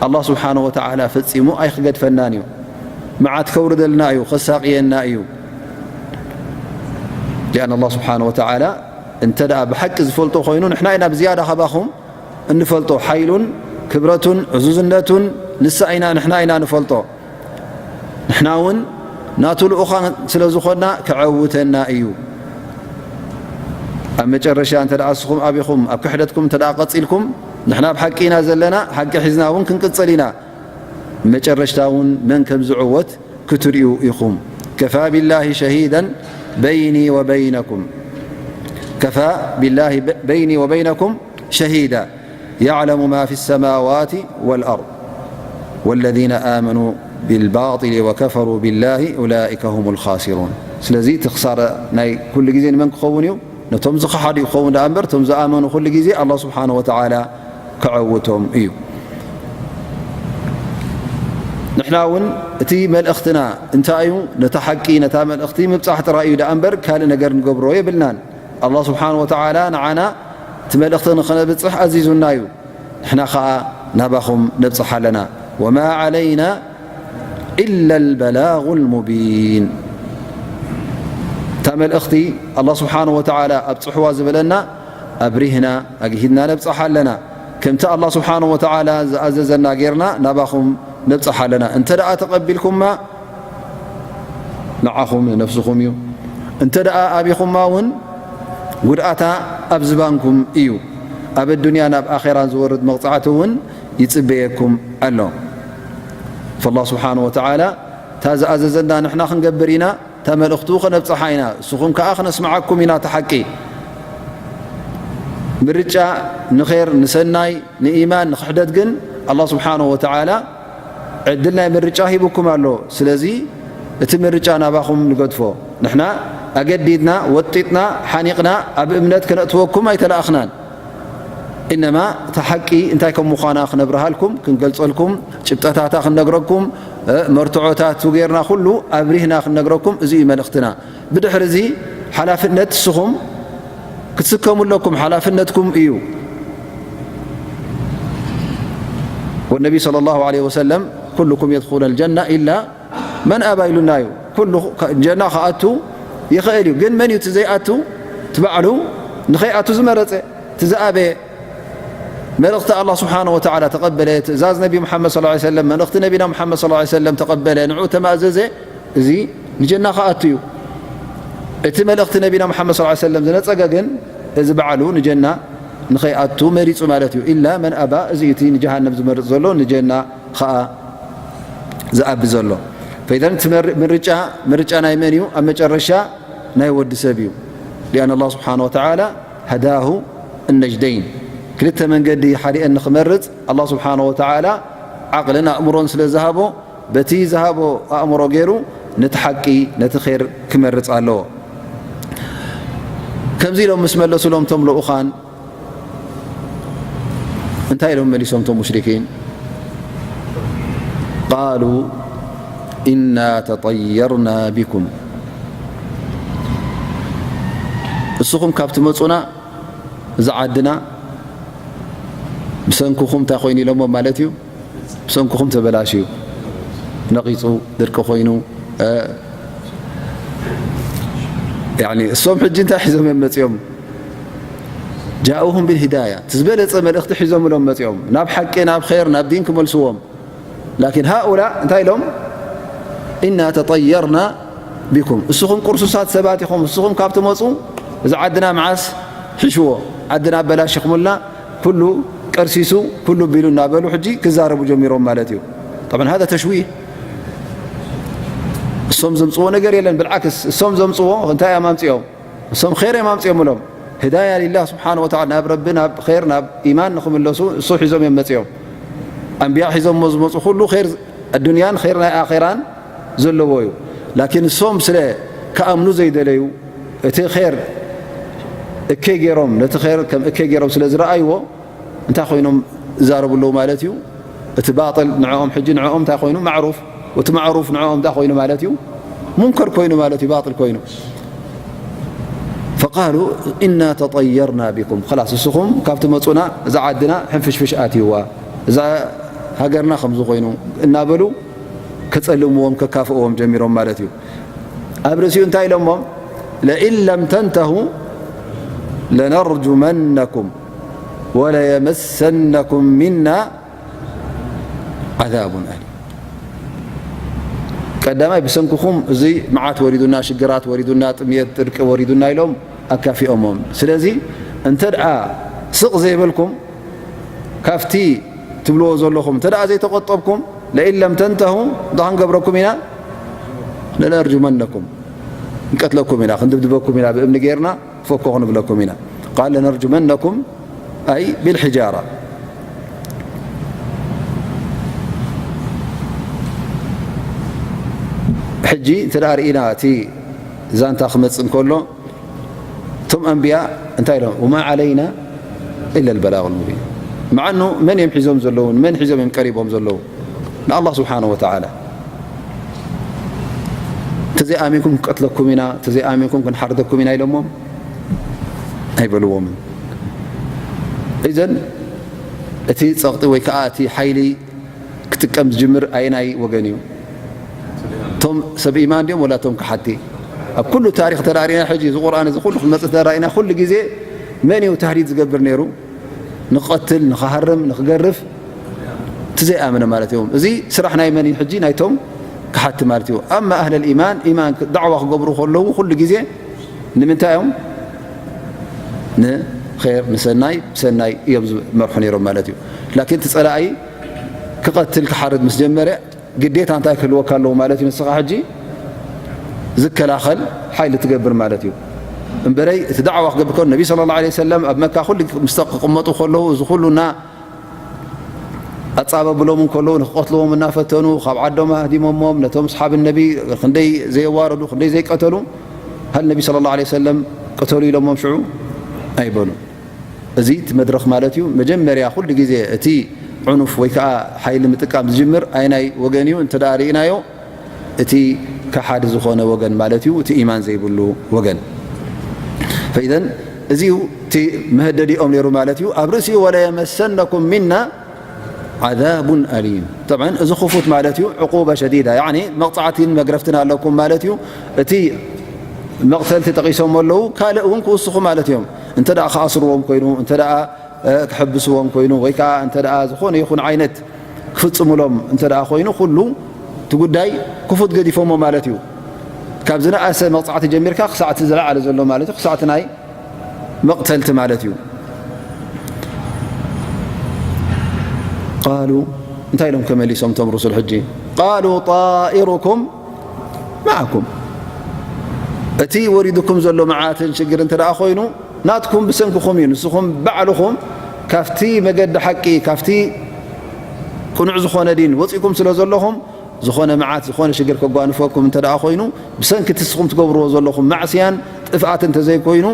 ኣላህ ስብሓነ ወተዓላ ፈጺሙ ኣይክገድፈናን እዩ። መዓት ከውርደልና እዩ፣ ከሳቕየና እዩ። ሊኣን ኣላህ ስብሓነ ወተዓላ እንተ ደኣ ብሓቂ ዝፈልጦ ኮይኑ፣ ንሕና ኢና ብዝያዳ ካባኹም እንፈልጦ። ሓይሉን ክብረቱን ዕዙዝነቱን ንሳ ኢና፣ ንሕና ኢና ንፈልጦ። ንሕና እውን ናቱ ልኡኻን ስለ ዝኾንና ከዐውተና እዩ። ኣብ መጨረሻ እንተ ደኣ እስኹም ኣቢኹም ኣብ ክሕደትኩም እንተ ደኣ ቀጺልኩም፣ ንሕና ኣብ ሓቂ ኢና ዘለና፣ ሓቂ ሒዝና እውን ክንቅጽል ኢና። መጨረሽታ እውን መን ከም ዝዕወት ክትርእዩ ኢኹም። ከፋ ቢላሂ ሸሂደን በይኒ ወበይነኩም። ከፋ ቢላሂ በይኒ ወበይነኩም ሸሂዳ። يعلم ما في السماوات والأرض والذين آمنوا بالباطل وكفروا بالله أولئك هم الخاسرون። ስለዚ እቲ ክሳራ ናይ ኩሉ ግዜ ንመን ክኸውን እዩ? ነቶም ዝኸሓዱ ክኸውን ደኣ እምበር፣ እቶም ዝኣመኑ ኩሉ ግዜ ኣላህ ስብሓነ ወተዓላ ከዐውቶም እዩ። ንሕና እውን እቲ መልእኽትና እንታይ እዩ? ነታ ሓቂ፣ ነታ መልእኽቲ ምብጻሕ ጥራይ እዩ ደኣ እምበር፣ ካልእ ነገር ንገብሮ የብልናን። ኣላህ ስብሓነ ወተዓላ ንዓና እቲ መልእኽቲ ንኸነብጽሕ ኣዚዙና እዩ። ንሕና ኸኣ ናባኹም ነብጽሕ ኣለና። ወማ ዓለይና ኢላ ልበላጉ ልሙቢን። እታ መልእኽቲ ኣላህ ስብሓነ ወተዓላ ኣብጽሕዋ ዝበለና ኣብሪህና ኣግሂድና ነብጽሕ ኣለና። ከምቲ ኣላህ ስብሓነ ወተዓላ ዝኣዘዘና ጌርና ናባኹም ነብጽሕ ኣለና። እንተ ደኣ ተቐቢልኩማ ንዓኹም ንነፍስኹም እዩ። እንተ ደኣ ኣቢኹማ እውን ጉድኣታ ኣብ ዝባንኩም እዩ። ኣብ ኣዱንያን ኣብ ኣኼራን ዝወርድ መቕጻዕቲ እውን ይጽበየኩም ኣሎ። ፈላህ ስብሓነ ወተዓላ እታ ዝኣዘዘና ንሕና ክንገብር ኢና፣ እታ መልእኽቱ ከነብጽሓ ኢና፣ እስኹም ከኣ ክነስምዓኩም ኢና እቲ ሓቂ። ምርጫ ንኼር፣ ንሰናይ፣ ንኢማን፣ ንኽሕደት ግን ኣላህ ስብሓነ ወተዓላ ዕድል ናይ ምርጫ ሂቡኩም ኣሎ። ስለዚ እቲ ምርጫ ናባኹም ንገድፎ። ንሕና ኣገዲድና፣ ወጢጥና፣ ሓኒቕና ኣብ እምነት ከነእትወኩም ኣይተላእኽናን። ኢነማ እታ ሓቂ እንታይ ከም ምዃና ክነብርሃልኩም፣ ክንገልጸልኩም፣ ጭብጠታታ ክንነግረኩም፣ እ፣ መርትዖታቱ ጌርና ኩሉ ኣብሪህና ክንነግረኩም፣ እዚ እዩ መልእኽትና። ብድሕሪ እዚ ሓላፍነት ንስኹም ክትስከሙ ኣለኩም፣ ሓላፍነትኩም እዩ። ወነቢ ሰለላሁ ዐለይሂ ወሰለም፣ ኩሉኩም የድኹሉል ጀና ኢላ መን ኣባ ኢሉና እዩ። ኩሉ ጀና ክኣቱ ይኽእል እዩ፣ ግን መን እዩ እቲ ዘይኣቱ? እቲ ባዕሉ ንኸይኣቱ ዝመረጸ፣ እቲ ዝኣበየ። መልእኽቲ ኣላህ ስብሓነ ወተዓላ ተቐበለ፣ ትእዛዝ ነቢ ሙሓመድ ሰለላሁ ዐለይሂ ወሰለም፣ መልእኽቲ ነቢና ሙሓመድ ሰለላሁ ዐለይሂ ወሰለም ተቐበለ፣ ንዕኡ ተማእዘዘ፣ እዚ ንጀና ክኣቱ እዩ። እቲ መልእኽቲ ነቢና ሙሓመድ ሰለላሁ ዐለይሂ ወሰለም ዝነጸገ ግን፣ እዚ ባዕሉ ንጀና ንኸይኣቱ መሪጹ ማለት እዩ። ኢላ መን ኣባ፣ እዚ እቲ ንጀሃነም ዝመርጽ ዘሎ፣ ንጀና ኸኣ ዝኣቢ ዘሎ። ፈኢዘን እቲ መር-፣ ምርጫ፣ ምርጫ ናይ መን እዩ? ኣብ መጨረሻ ናይ ወዲ ሰብ እዩ። لأن الله سبحانه وتعالى هداه النجدين ክልተ መንገዲ ሓዲአን ንኽመርጽ ኣላህ ስብሓነ ወተዓላ ዓቕልን ኣእምሮን ስለ ዝሃቦ በቲ ዝሃቦ ኣእምሮ ገይሩ ነቲ ሓቂ ነቲ ር ክመርጽ ኣለዎ። ከምዚ ኢሎም ምስ መለሱሎም ቶም ልኡኻን እንታይ ኢሎም መሊሶም ቶም ሙሽሪኪን? ቃሉ ኢና ተጠየርና ቢኩም፣ እስኹም ካብ ትመፁና እዛ ዓድና ብሰንክኹም እንታይ ኮይኑ ኢሎሞ ማለት እዩ። ብሰንክኹም ተበላሽዩ፣ ነቒፁ፣ ድርቂ ኮይኑ። እሶም ሕጂ እንታይ ሒዞም እዮም መፂኦም? ጃኡሁም ብልሂዳያ፣ እቲ ዝበለፀ መልእኽቲ ሒዞምሎም መፂኦም፣ ናብ ሓቂ፣ ናብ ር፣ ናብ ዲን ክመልስዎም። ላኪን ሃኡላ እንታይ ኢሎም? ኢና ተጠየርና ቢኩም፣ እስኹም ቅርሱሳት ሰባት ኢኹም፣ እስኹም ካብ ትመፁ እዚ ዓድና መዓስ ሕሽዎ፣ ዓድና ኣበላሽኹምልና፣ ኩሉ ቀርሲሱ፣ ኩሉ ቢሉ እናበሉ ሕጂ ክዛረቡ ጀሚሮም ማለት እዩ። طبعا هذا تشويه። እሶም ዘምፅዎ ነገር የለን። ብልዓክስ እሶም ዘምፅዎ እንታይ እዮም ኣምፅኦም? እሶም ር እዮም ኣምፅኦምሎም። ህዳያ ሊላህ ስብሓን ወተዓላ፣ ናብ ረቢ፣ ናብ ር፣ ናብ ኢማን ንኽምለሱ እሱ ሒዞም እዮም መፅኦም። ኣንቢያ ሒዞሞ ዝመፁ ኩሉ ር ኣዱንያን ር ናይ ኣኼራን ዘለዎ እዩ። ላኪን እሶም ስለ ክኣምኑ ዘይደለዩ፣ እቲ ር እከይ ገይሮም፣ ነቲ ር ከም እከይ ገይሮም ስለ ዝረኣይዎ እንታይ ኮይኖም ይዛረቡ ኣለዉ ማለት እዩ? እቲ ባጥል ንዕኦም ሕጂ ንዕኦም እንታይ ኮይኑ? ማዕሩፍ። እቲ ማዕሩፍ ንዕኦም እንታይ ኮይኑ ማለት እዩ? ሙንከር ኮይኑ ማለት እዩ፣ ባጥል ኮይኑ። ፈቃሉ ኢና ተጠየርና ቢኩም፣ ኸላስ እስኹም ካብ ትመፁና እዛ ዓድና ሕንፍሽፍሽ ኣትይዋ፣ እዛ ሃገርና ከምዚ ኮይኑ እናበሉ ከፀልምዎም ከካፍእዎም ጀሚሮም ማለት እዩ። ኣብ ርእሲኡ እንታይ ኢሎሞም? ለኢን ለም ተንተሁ ለነርጁመነኩም ወለየመሰነኩም ሚና ዓዛቡን ኣሊም። ቀዳማይ ብሰንክኹም እዚ መዓት ወሪዱና፣ ሽግራት ወሪዱና፣ ጥምየት፣ ድርቂ ወሪዱና ኢሎም ኣካፊኦሞም። ስለዚ እንተ ደኣ ስቕ ዘይበልኩም ካብቲ ትብልዎ ዘለኹም እንተ ደኣ ዘይተቆጠብኩም፣ ለኢን ለም ተንተሁ እንታይ ክንገብረኩም ኢና? ለነርጁመነኩም፣ ክንቀትለኩም ኢና፣ ክንድብድበኩም ኢና ብእምኒ ጌርና። ፈኮ ክንብለኩም ኢና። ቃል ለነርጁመነኩም ኣይ ብልሕጃራ። ሕጂ እንተ ደኣ ርኢና እቲ ዛንታ ክመጽእ እንከሎ እቶም ኣንብያ እንታይ ኢሎም? ወማ ዓለይና ኢላ ልበላغ ልሙቢን። መዓኑ መን እዮም ሒዞም ዘለዉ? መን ሒዞም እዮም ቀሪቦም ዘለዉ? ንኣላህ ስብሓነ ወተዓላ። እንተዘይኣሚንኩም ክንቀትለኩም ኢና፣ እንተዘይኣሚንኩም ክንሓርደኩም ኢና ኢሎሞም ኣይበልዎምን። እዘን እቲ ጸቕጢ ወይ ከዓ እቲ ሓይሊ ክጥቀም ዝጅምር ኣየናይ ወገን እዩ? እቶም ሰብ ኢማን ድዮም ወላ እቶም ከሓድቲ? ኣብ ኩሉ ታሪኽ ተራእሪና፣ ሕጂ እዚ ቁርኣን እዚ ኩሉ ክመጽእ ተራእሪና፣ ኩሉ ግዜ መን እዩ ታህዲድ ዝገብር ነይሩ? ንኽቐትል፣ ንኽሃርም፣ ንኽገርፍ እቲ ዘይኣመነ ማለት እዮም። እዚ ስራሕ ናይ መን እዩ? ሕጂ ናይቶም ከሓድቲ ማለት እዩ። ኣማ ኣህለል ኢማን፣ ኢማን ዳዕዋ ክገብሩ ከለዉ ኩሉ ግዜ ንምንታይ እዮም? ንር፣ ንሰናይ፣ ብሰናይ እዮም ዝመርሑ ነይሮም ማለት እዩ። ላኪን እቲ ጸላኢ ክቐትል፣ ክሓርድ ምስ ጀመረ ግዴታ እንታይ ክህልወካ ኣለዎ ማለት እዩ? ንስኻ ሕጂ ዝከላኸል ሓይሊ ትገብር ማለት እዩ። እምበረይ እቲ ዳዕዋ ክገብር ከሎ ነቢ ሰለላሁ ዐለይሂ ወሰለም ኣብ መካ ኩሉ ምስ ክቕመጡ ከለዉ እዚ ኩሉና ኣጻበብሎም እንከለዉ ንክቐትልዎም እናፈተኑ ካብ ዓዶም ኣህዲሞሞም ነቶም ኣስሓብ ነቢ ክንደይ ዘየዋረዱ ክንደይ ዘይቀተሉ፣ ሃል ነቢ ሰለላሁ ዐለይሂ ወሰለም ቅተሉ ኢሎሞም ሽዑ ኣይበሉ። እዚ እቲ መድረኽ ማለት እዩ። መጀመርያ ኩሉ ግዜ እቲ ዕኑፍ ወይ ከዓ ሓይሊ ምጥቃም ዝጅምር ኣየናይ ወገን እዩ እንተ ደኣ ርኢናዮ፣ እቲ ከሓዲ ዝኾነ ወገን ማለት እዩ፣ እቲ ኢማን ዘይብሉ ወገን። ፈኢዘን እዚ እዩ እቲ መሀደዲኦም ነይሩ ማለት እዩ። ኣብ ርእሲኡ ወለየመሰነኩም ሚና ዓዛቡን ኣሊም። ጠብዓን እዚ ክፉት ማለት እዩ፣ ዕቁባ ሸዲዳ፣ ያዕኒ መቕጻዕትን መግረፍትን ኣለኩም ማለት እዩ። እቲ መቕተልቲ ጠቒሶም ኣለዉ፣ ካልእ እውን ክውስኹ ማለት እዮም። እንተ ደኣ ክኣስርዎም ኮይኑ፣ እንተ ደኣ እ፣ ክሕብስዎም ኮይኑ፣ ወይ ከዓ እንተ ደኣ ዝኾነ ይኹን ዓይነት ክፍጽሙሎም እንተ ደኣ ኮይኑ፣ ኩሉ እቲ ጉዳይ ክፉት ገዲፎሞ ማለት እዩ። ካብ ዝነኣሰ መቕጻዕቲ ጀሚርካ ክሳዕ እቲ ዝለዓለ ዘሎ ማለት እዩ፣ ክሳዕ እቲ ናይ መቕተልቲ ማለት እዩ። ቃሉ፣ እንታይ ኢሎም ከመሊሶም እቶም ሩሱል ሕጂ? ቃሉ ጣኢሩኩም መዓኩም። እቲ ወሪዱኩም ዘሎ መዓትን ሽግር እንተ ደኣ ኮይኑ፣ ናትኩም ብሰንክኹም እዩ። ንስኹም ባዕልኹም ካብቲ መገዲ ሓቂ፣ ካብቲ ቅኑዕ ዝኾነ ዲን ወጺእኩም ስለ ዘለኹም፣ ዝኾነ መዓት፣ ዝኾነ ሽግር ከጓንፈኩም እንተ ደኣ ኮይኑ፣ ብሰንኪ እቲ ንስኹም ትገብርዎ ዘለኹም ማዕስያን ጥፍኣት እንተ ዘይኮይኑ፣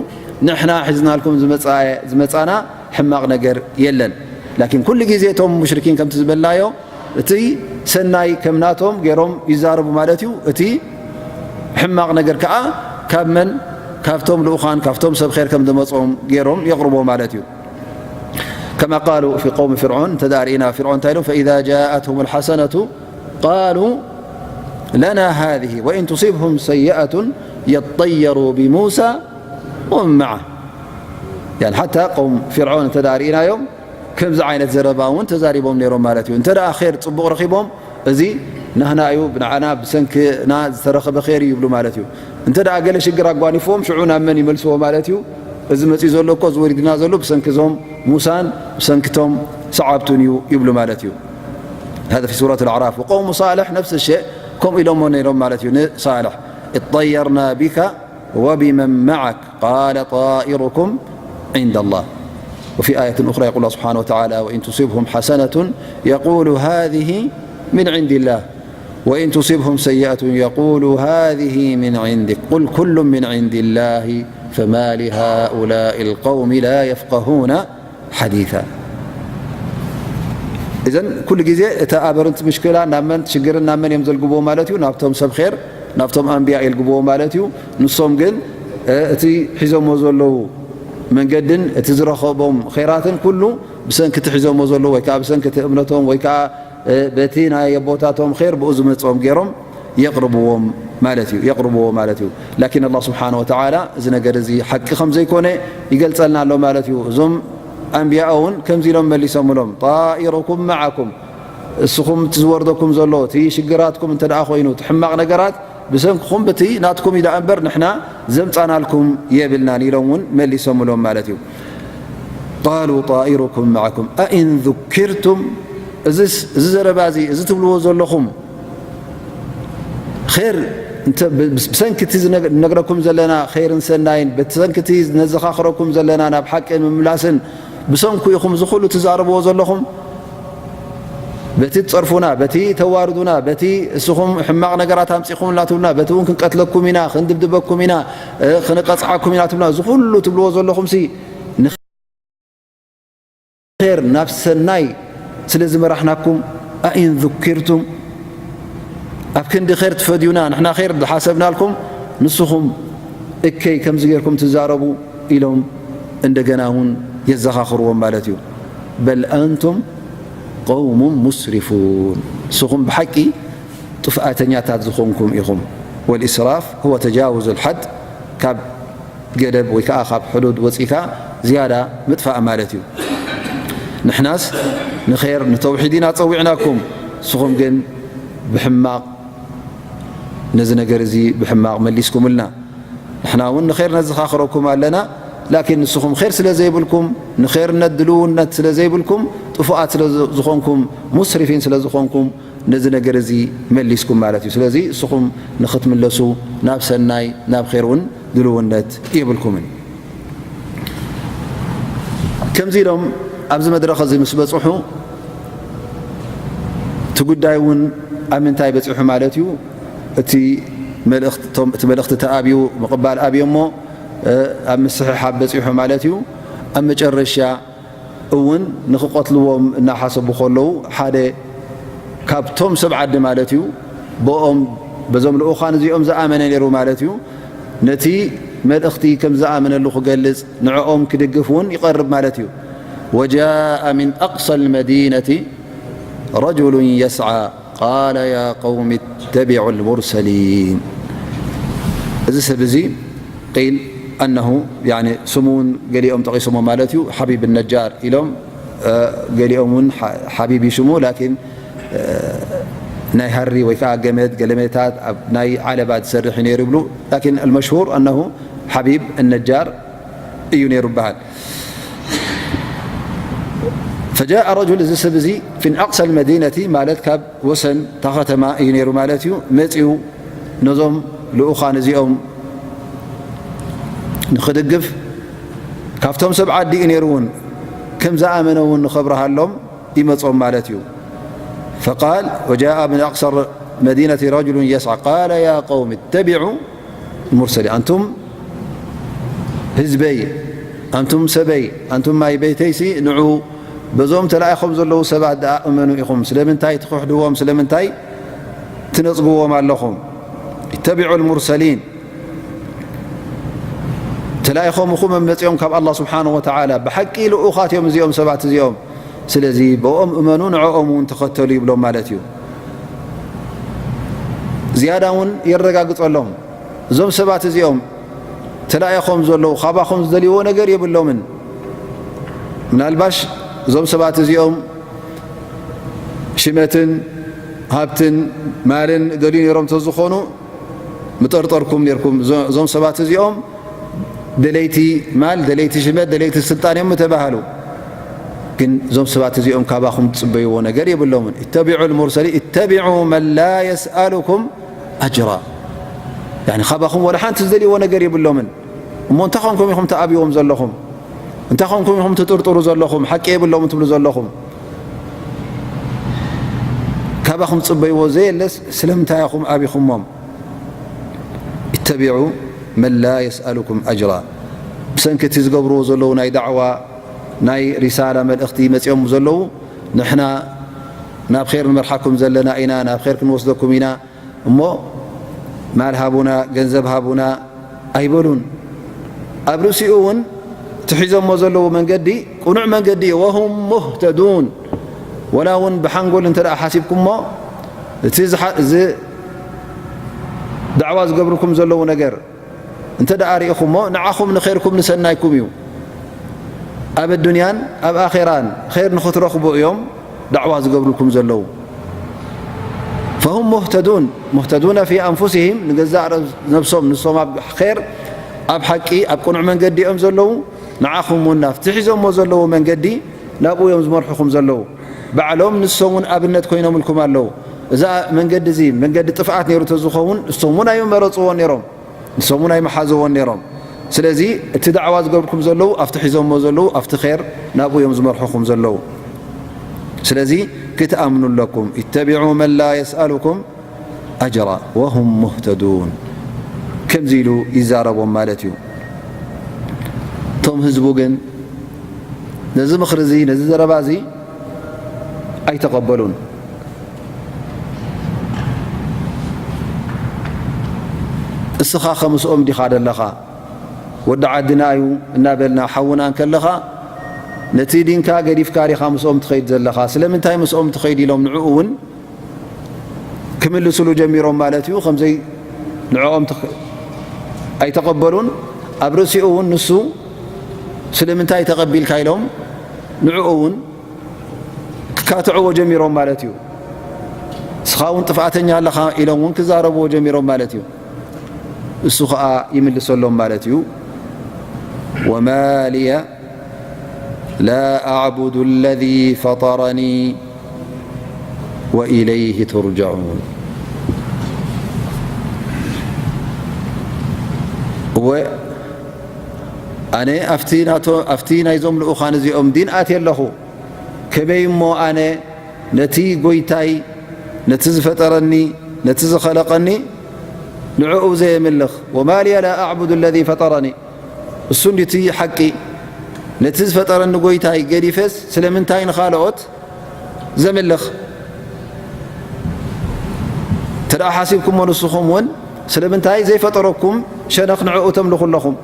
ንሕና ሒዝናልኩም ዝመጻ-፣ ዝመጻና ሕማቕ ነገር የለን። ላኪን ኩሉ ግዜ እቶም ሙሽሪኪን ከምቲ ዝበልናዮ፣ እቲ ሰናይ ከም ናቶም ገይሮም ይዛረቡ ማለት እዩ። እቲ ሕማቕ ነገር ከኣ ካብ መን? ካብቶም ልኡኻን፣ ካብቶም ሰብ ኼር ከም ዝመጾም ገይሮም የቕርቦ ማለት እዩ። ከማ ቃሉ ፊ ቀውሚ ፍርዖን፣ እንተ ደኣ ርኢና ፍርዖን እንታይ ኢሎም? ፈኢዛ ጃኣትሁም ልሓሰነቱ ቃሉ ለና ሃዚህ ወኢን ቱሲብሁም ሰይኣቱን የጠየሩ ቢሙሳ ወመን መዓ። ያኒ ሓታ ቀውም ፍርዖን እንተ ደኣ ርኢናዮም፣ ከምዚ ዓይነት ዘረባ እውን ተዛሪቦም ነይሮም ማለት እዩ። እንተ ደኣ ኼር ጽቡቕ ረኺቦም፣ እዚ ናህና እዩ፣ ብንዓና ብሰንክና ዝተረኸበ ኼር እዩ ይብሉ ማለት እዩ። እንተ ደኣ ገለ ሽግር ኣጓኒፍዎም፣ ሽዑ ናብ መን ይመልስዎ ማለት እዩ? እዚ መጺኡ ዘሎ እኮ፣ እዚ ወሪድና ዘሎ ብሰንኪ እዞም ሙሳን ብሰንኪቶም ሰዓብቱን እዩ ይብሉ ማለት እዩ። هذا في سورة الأعراف. وقوم صالح نفس الشيء، ከምኡ ኢሎሞ ነይሮም ማለት እዩ ንሳልሕ። اطيرنا بك وبمن معك قال طائركم عند الله. وفي آية أخرى يقول الله سبحانه وتعالى: وإن تصبهم حسنة يقولوا هذه من عند الله وإن تصبهم سيئة يقولوا هذه من عندك قل كل من عند الله فما لهؤلاء القوم لا يفقهون ሓዲታ። እዘን ኩሉ ግዜ እታ ኣበርንቲ ምሽክላ ናብ መን ሽግርን ናብ መን እዮም ዘልግብዎ ማለት እዩ? ናብቶም ሰብ ኼር፣ ናብቶም ኣንብያ የልግብዎ ማለት እዩ። ንሶም ግን፣ እ፣ እቲ ሒዞሞ ዘለዉ መንገድን እቲ ዝረኸቦም ኼራትን ኩሉ ብሰንኪ እቲ ሒዞሞ ዘለዉ ወይ ከኣ ብሰንኪ እቲ እምነቶም ወይ ከኣ፣ እ፣ በቲ ናይ ኣቦታቶም ኼር ብኡ ዝመጽኦም ገይሮም የቕርብዎም ማለት እዩ፣ የቕርብዎ ማለት እዩ። ላኪን ኣላህ ስብሓነ ወተዓላ እዚ ነገር እዚ ሓቂ ከም ዘይኮነ ይገልጸልና ኣሎ ማለት እዩ። እዞም ኣንብያኦ እውን ከምዚ ኢሎም መሊሶምሎም፣ ጣኢሩኩም መዓኩም፣ እስኹም እቲ ዝወርደኩም ዘሎ እቲ ሽግራትኩም እንተ ደኣ ኮይኑ፣ እቲ ሕማቕ ነገራት ብሰንክኹም፣ በቲ ናትኩም እዩ ደኣ እምበር ንሕና ዘምጻናልኩም የብልናን ኢሎም እውን መሊሶምሎም ማለት እዩ። ቃሉ ጣኢሩኩም መዓኩም ኣኢን ذكرتم፣ እዚስ፣ እዚ ዘረባ እዚ፣ እዚ ትብልዎ ዘለኹም ኼር እንተ ብ-፣ ብስ-፣ ብሰንኪ እቲ ዝነግ-፣ ንነግረኩም ዘለና ኼርን ሰናይን፣ በቲ ሰንኪ እቲ ነዘኻኽረኩም ዘለና ናብ ሓቂ ንምምላስን ብሰንኩ ኢኹም እዚ ኩሉ ትዛረብዎ ዘለኹም? በቲ ትጸርፉና፣ በቲ ተዋርዱና፣ በቲ እስኹም ሕማቕ ነገራት ኣምጺኹምና ትብሉና፣ በቲ እውን ክንቀትለኩም ኢና፣ ክንድብድበኩም ኢና፣ እ፣ ክንቀጽዓኩም ኢና ትብሉና፣ እዚ ኩሉ ትብልዎ ዘለኹምሲ ር ናብ ሰናይ ስለ ዝመራሕናኩም፣ ኣኢን ذكرتم፣ ኣብ ክንዲ ር ትፈድዩና፣ ንሕና ር ዝሓሰብናልኩም፣ ንስኹም እከይ ከምዚ ጌርኩም ትዛረቡ ኢሎም እንደገና እውን የዘኻኽርዎም ማለት እዩ። በል ኣንቱም ቀውሙን ሙስሪፉን፣ ንስኹም ብሓቂ ጥፍኣተኛታት ዝኾንኩም ኢኹም። والإسراف هو تجاوز الحد، ካብ ገደብ ወይ ከዓ ካብ ሕዱድ ወፂእካ ዝያዳ ምጥፋእ ማለት እዩ። ንሕናስ ንኼር ንተውሒድ ኢና ፀዊዕናኩም፣ ንስኹም ግን ብሕማቕ ነዚ ነገር እዚ ብሕማቕ መሊስኩምልና። ንሕና እውን ንኼር ነዘኻኽረኩም ኣለና፣ ላኪን ንስኹም ኼር ስለ ዘይብልኩም፣ ንኼርነት ድልውነት ስለ ዘይብልኩም፣ ጥፉኣት ስለ ዝኾንኩም፣ ሙስሪፊን ስለ ዝኾንኩም፣ ነዚ ነገር እዚ መሊስኩም ማለት እዩ። ስለዚ እስኹም ንኽትምለሱ ናብ ሰናይ፣ ናብ ኼር እውን ድልውነት የብልኩምን። ከምዚ ኢሎም ኣብዚ መድረኽ እዚ ምስ በጽሑ፣ እቲ ጉዳይ እውን ኣብ ምንታይ በጺሑ ማለት እዩ? እቲ መልእኽቲ፣ እቶም፣ እቲ መልእኽቲ ተኣብዩ፣ ምቕባል ኣብዮሞ፣ እ፣ ኣብ ምስሕሓብ በጺሑ ማለት እዩ። ኣብ መጨረሻ እውን ንኽቐትልዎም እናሓሰቡ ከለዉ፣ ሓደ ካብቶም ሰብ ዓዲ ማለት እዩ፣ ብኦም፣ በዞም ልኡኻን እዚኦም ዝኣመነ ነይሩ ማለት እዩ። ነቲ መልእኽቲ ከም ዝኣመነሉ ክገልጽ፣ ንዕኦም ክድግፍ እውን ይቐርብ ማለት እዩ። وجاء من أقصى المدينة رجل يسعى قال يا قوم اتبعوا المرسلين። እዚ ሰብ እዚ ቂል ኣነሁ፣ ያኒ፣ ስሙ እውን ገሊኦም ጠቒሶሞ ማለት እዩ፣ ሓቢብ ነጃር ኢሎም፣ እ፣ ገሊኦም እውን ሓ-፣ ሓቢብ እዩ ሽሙ፣ ላኪን፣ እ፣ ናይ ሃሪ ወይ ከዓ ገመድ፣ ገለመታት ኣብ ናይ ዓለባ ዝሰርሕ እዩ ነይሩ ይብሉ። ላኪን ኣልመሽሁር ኣነሁ ሓቢብ ነጃር እዩ ነይሩ ይበሃል። فجاء رجل፣ እዚ ሰብ እዚ ፊን ኣቅሳ ልመዲነቲ ማለት ካብ ወሰን እታ ከተማ እዩ ነይሩ ማለት እዩ። መጺኡ ነዞም ልኡኻን እዚኦም ንኽድግፍ ካብቶም ሰብ ዓዲ እዩ ነይሩ እውን ከም ዝኣመነ እውን ንኸብርሃሎም ይመጾም ማለት እዩ። فقال وجاء من أقصى المدينة رجل يسعى قال يا قوم اتبعوا المرسلين أنتم ህዝበይ፣ ኣንቱም ሰበይ፣ ኣንቱም ማይ ቤተይሲ ንዑ በዞም ተላኢኾም ዘለዉ ሰባት ደኣ እመኑ ኢኹም። ስለምንታይ ትኽሕድዎም? ስለምንታይ ትነጽግዎም ኣለኹም? اتبعوا المرسلين ተላኢኾም እኹም መመጺኦም ካብ ኣላህ ስብሓንሁ ወተዓላ ብሓቂ ልኡኻት እዮም እዚኦም ሰባት እዚኦም። ስለዚ ብኦም እመኑ ንዕኦም እውን ተኸተሉ ይብሎም ማለት እዩ። ዝያዳ እውን የረጋግጸሎም። እዞም ሰባት እዚኦም ተላኢኾም ዘለዉ ካባኹም ዝደልይዎ ነገር የብሎምን። ምናልባሽ እዞም ሰባት እዚኦም ሽመትን ሃብትን ማልን ደልዩ ነይሮም እንተዝኾኑ ምጠርጠርኩም ነይርኩም። እዞ- እዞም ሰባት እዚኦም ደለይቲ ማል፣ ደለይቲ ሽመት፣ ደለይቲ ስልጣን እዮም ምተባሃሉ። ግን እዞም ሰባት እዚኦም ካባኹም ትጽበይዎ ነገር የብሎምን። اتبعوا المرسلين اتبعوا من لا يسألكم أجرا يعني ካባኹም ወላ ሓንቲ ዝደልይዎ ነገር የብሎምን። እሞ እንታይ ኾንኩም ኢኹም ተኣብይዎም ዘለኹም? እንታይ ኾንኩም ኢኹም ትጥርጥሩ ዘለኹም? ሓቂ የብሎምን ትብሉ ዘለኹም? ካባኹም ትጽበይዎ ዘየለስ ስለምንታይ ኢኹም ኣቢኹሞም? اتبعوا من لا يسألكم أجرا ብሰንኪ እቲ ዝገብርዎ ዘለዉ ናይ ዳዕዋ ናይ ሪሳላ መልእኽቲ መጺኦም ዘለዉ ንሕና ናብ ኼር ንመርሓኩም ዘለና ኢና፣ ናብ ኼር ክንወስደኩም ኢና፣ እሞ ማል ሃቡና፣ ገንዘብ ሃቡና ኣይበሉን። ኣብ ርእሲኡ እውን እቲ ሒዞሞ ዘለዉ መንገዲ ቅኑዕ መንገዲ እዩ። وهم مهتدون ወላ እውን ብሓንጎል እንተ ደኣ ሓሲብኩሞ እቲ ዝሓ- እዚ ዳዕዋ ዝገብርኩም ዘለዉ ነገር እንተ ደኣ ርኢኹሞ ንዓኹም ንኸይርኩም ንሰናይኩም እዩ። ኣብ ኣዱንያን ኣብ ኣኼራን ኸይር ንኽትረኽቡ እዮም ዳዕዋ ዝገብርልኩም ዘለዉ። فهم مهتدون مهتدون في أنفسهم ንገዛእ ነብሶም ንሶም ኣብ ኸይር ኣብ ሓቂ ኣብ ቅኑዕ መንገዲ እዮም ዘለዉ። ንዓኹም እውን ናብቲ ሒዞሞ ዘለዉ መንገዲ ናብኡ እዮም ዝመርሑኹም ዘለዉ። ባዕሎም ንሶም እውን ኣብነት ኮይኖምልኩም ኣለዉ። እዛ መንገዲ እዚ መንገዲ ጥፍኣት ነይሩ ተዝኸውን እሶም እውን ኣይመረፅዎን ነይሮም። ንሶም እውን ኣይመሓዝዎን ነይሮም። ስለዚ እቲ ዳዕዋ ዝገብርኩም ዘለዉ ኣብቲ ሒዞሞ ዘለዉ ኣብቲ ኸይር ናብኡ እዮም ዝመርሑኹም ዘለዉ። ስለዚ ክትኣምኑ ኣለኩም። اتبعوا من لا يسألكم أجرا وهم مهتدون ከምዚ ኢሉ ይዛረቦም ማለት እዩ። እቶም ህዝቡ ግን ነዚ ምኽሪ እዚ ነዚ ዘረባ እዚ ኣይተቐበሉን። እስኻ ከምስኦም ዲኻ ዘለኻ? ወዲ ዓድና እዩ እናበልና ሓውና እንከለኻ ነቲ ዲንካ ገዲፍካ ዲኻ ምስኦም ትኸይድ ዘለኻ? ስለምንታይ ምስኦም ትኸይድ ኢሎም ንዕኡ እውን ክምልስሉ ጀሚሮም ማለት እዩ። ከምዘይ ንዕኦም ትኽ- ኣይተቐበሉን። ኣብ ርእሲኡ እውን ንሱ ስለምንታይ ተቐቢልካ ኢሎም ንዕኡ እውን ክካትዕዎ ጀሚሮም ማለት እዩ። ንስኻ እውን ጥፍኣተኛ ኣለኻ ኢሎም እውን ክዛረብዎ ጀሚሮም ማለት እዩ። እሱ ኸኣ ይምልሰሎም ማለት እዩ። وما لي لا أعبد الذي فطرني وإليه ترجعون እወ ኣነ ኣብቲ ናቶ- ኣብቲ ናይዞም ልኡኻን እዚኦም ዲን ኣትየ ኣለኹ። ከመይ እሞ ኣነ ነቲ ጎይታይ ነቲ ዝፈጠረኒ ነቲ ዝኸለቐኒ ንዕኡ ዘየምልኽ وما لي لا أعبد الذي فطرني እሱ እንዲቲ ሓቂ ነቲ ዝፈጠረኒ ጎይታይ ገዲፈስ ስለምንታይ ንኻልኦት ዘምልኽ? እንተ ደኣ ሓሲብኩሞ ንስኹም እውን ስለምንታይ ዘይፈጠረኩም ሸነኽ ንዕኡ ተምልኹ ኣለኹም?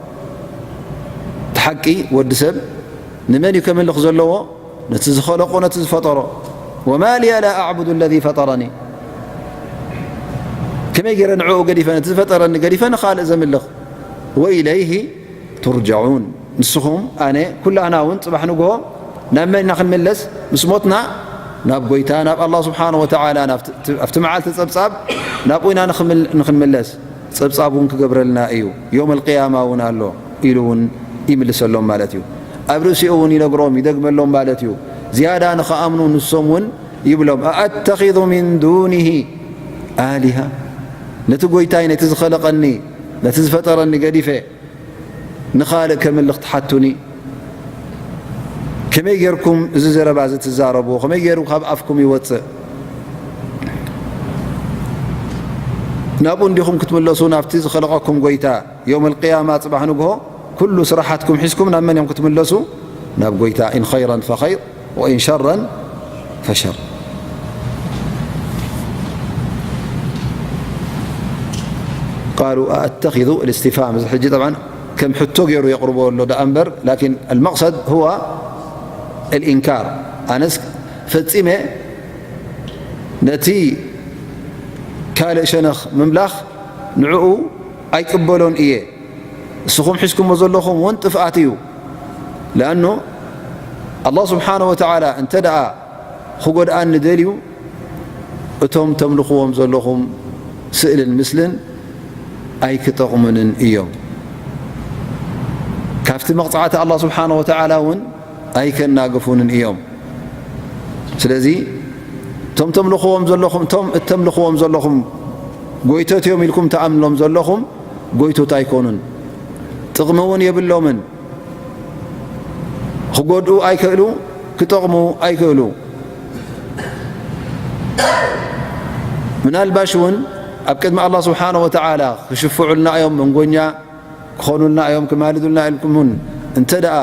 እቲ ሓቂ ወዲ ሰብ ንመን እዩ ከምልኽ ዘለዎ? ነቲ ዝኸለቆ ነቲ ዝፈጠሮ። وما لي لا أعبد الذي فطرني ከመይ ገይረ ንዕኡ ገዲፈ ነቲ ዝፈጠረኒ ገዲፈ ንኻልእ ዘምልኽ? وإليه ترجعون ንስኹም ኣነ ኩላህና እውን ጽባሕ ንግሆ ናብ መን ኢና ክንምለስ? ምስ ሞትና ናብ ጎይታ ናብ ኣላህ ስብሓን ወተዓላ ኣብቲ መዓልቲ ጸብጻብ ናብኡ ኢና ንኽምል- ንኽንምለስ ጸብጻብ እውን ክገብረልና እዩ። ዮም ኣልቅያማ እውን ኣሎ ኢሉ እውን ይምልሰሎም ማለት እዩ። ኣብ ርእሲኡ እውን ይነግሮም ይደግመሎም ማለት እዩ። ዝያዳ ንኽኣምኑ ንሶም እውን ይብሎም ኣኣተኺዙ ምን ዱኒሂ ኣሊሃ ነቲ ጎይታይ ነቲ ዝኸለቐኒ ነቲ ዝፈጠረኒ ገዲፈ ንኻልእ ከምልኽ ትሓቱኒ? ከመይ ጌርኩም እዚ ዘረባ እዚ ትዛረብዎ? ከመይ ገይሩ ካብ ኣፍኩም ይወጽእ? ናብኡ እንዲኹም ክትምለሱ፣ ናብቲ ዝኸለቐኩም ጎይታ። የውመል ቅያማ፣ ጽባሕ ንግሆ፣ ኩሉ ስራሓትኩም ሒዝኩም ናብ መን እዮም ክትምለሱ? ናብ ጎይታ። ኢን ኸይረን ፈኸይር፣ ወኢን ሸረን ፈሸር። ቃሉ ኣተኺዙ እልእስቲፍሃም፣ እዚ ሕጂ ጠብዓን ከም ሕቶ ገይሩ የቕርቦ ኣሎ ደኣ እምበር፣ ላኪን ኣልመቕሰድ ሁዋ እልኢንካር። ኣነስ ፈጺመ ነቲ ካልእ ሸነኽ ምምላኽ ንዕኡ ኣይቅበሎን እየ። ንስኹም ሒዝኩሞ ዘለኹም እውን ጥፍኣት እዩ። ለኣኑ ኣላህ ስብሓነ ወተዓላ እንተ ደኣ ክጎድኣኒ ደልዩ፣ እቶም ተምልኽዎም ዘለኹም ስእልን ምስልን ኣይክጠቕሙንን እዮም። ካብቲ መቕጻዕቲ ኣላህ ስብሓነ ወተዓላ እውን ኣይከናግፉንን እዮም። ስለዚ እቶም ተምልኽዎም ዘለኹም፣ እቶም እተምልኽዎም ዘለኹም ጎይቶት እዮም ኢልኩም ትኣምንሎም ዘለኹም ጎይቶት ኣይኮኑን። ጥቕሚ እውን የብሎምን። ክጎድኡ ኣይክእሉ፣ ክጠቕሙ ኣይክእሉ። ምናልባሽ እውን ኣብ ቅድሚ ኣላህ ስብሓነ ወተዓላ ክሽፍዑልና እዮም፣ መንጎኛ ክኾኑልና እዮም፣ ክማልዱልና ኢልኩም እውን እንተ ደኣ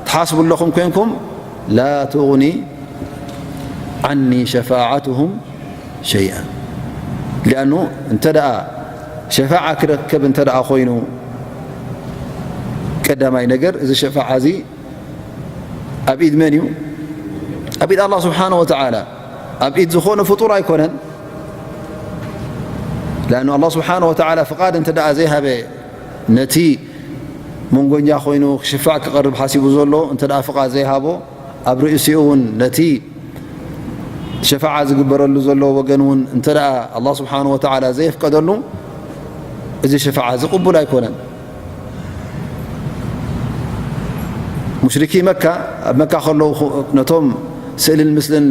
ትሓስቡ ኣለኹም ኮይንኩም፣ ላ ቱግኒ ዓኒ ሸፋዓትሁም ሸይኣ። ሊኣኑ እንተ ደኣ ሸፋዓ ክረከብ እንተ ደኣ ኮይኑ፣ ቀዳማይ ነገር እዚ ሸፋዓ እዚ ኣብ ኢድ መን እዩ? ኣብ ኢድ ኣላህ ስብሓነ ወተዓላ። ኣብ ኢድ ዝኾነ ፍጡር ኣይኮነን። ላኣኑ ኣላህ ስብሓነ ወተዓላ ፍቓድ እንተ ደኣ ዘይሃበ፣ ነቲ መንጎኛ ኮይኑ ክሽፋዕ ክቐርብ ሓሲቡ ዘሎ እንተ ደኣ ፍቓድ ዘይሃቦ፣ ኣብ ርእሲኡ እውን ነቲ ሸፋዓ ዝግበረሉ ዘሎ ወገን እውን እንተ ደኣ ኣላህ ስብሓነ ወተዓላ ዘየፍቀደሉ፣ እዚ ሸፋዓ እዚ ቅቡል ኣይኮነን። ሙሽሪኪ መካ፣ ኣብ መካ ከለዉ፣ ነቶም ስእልን ምስልን፣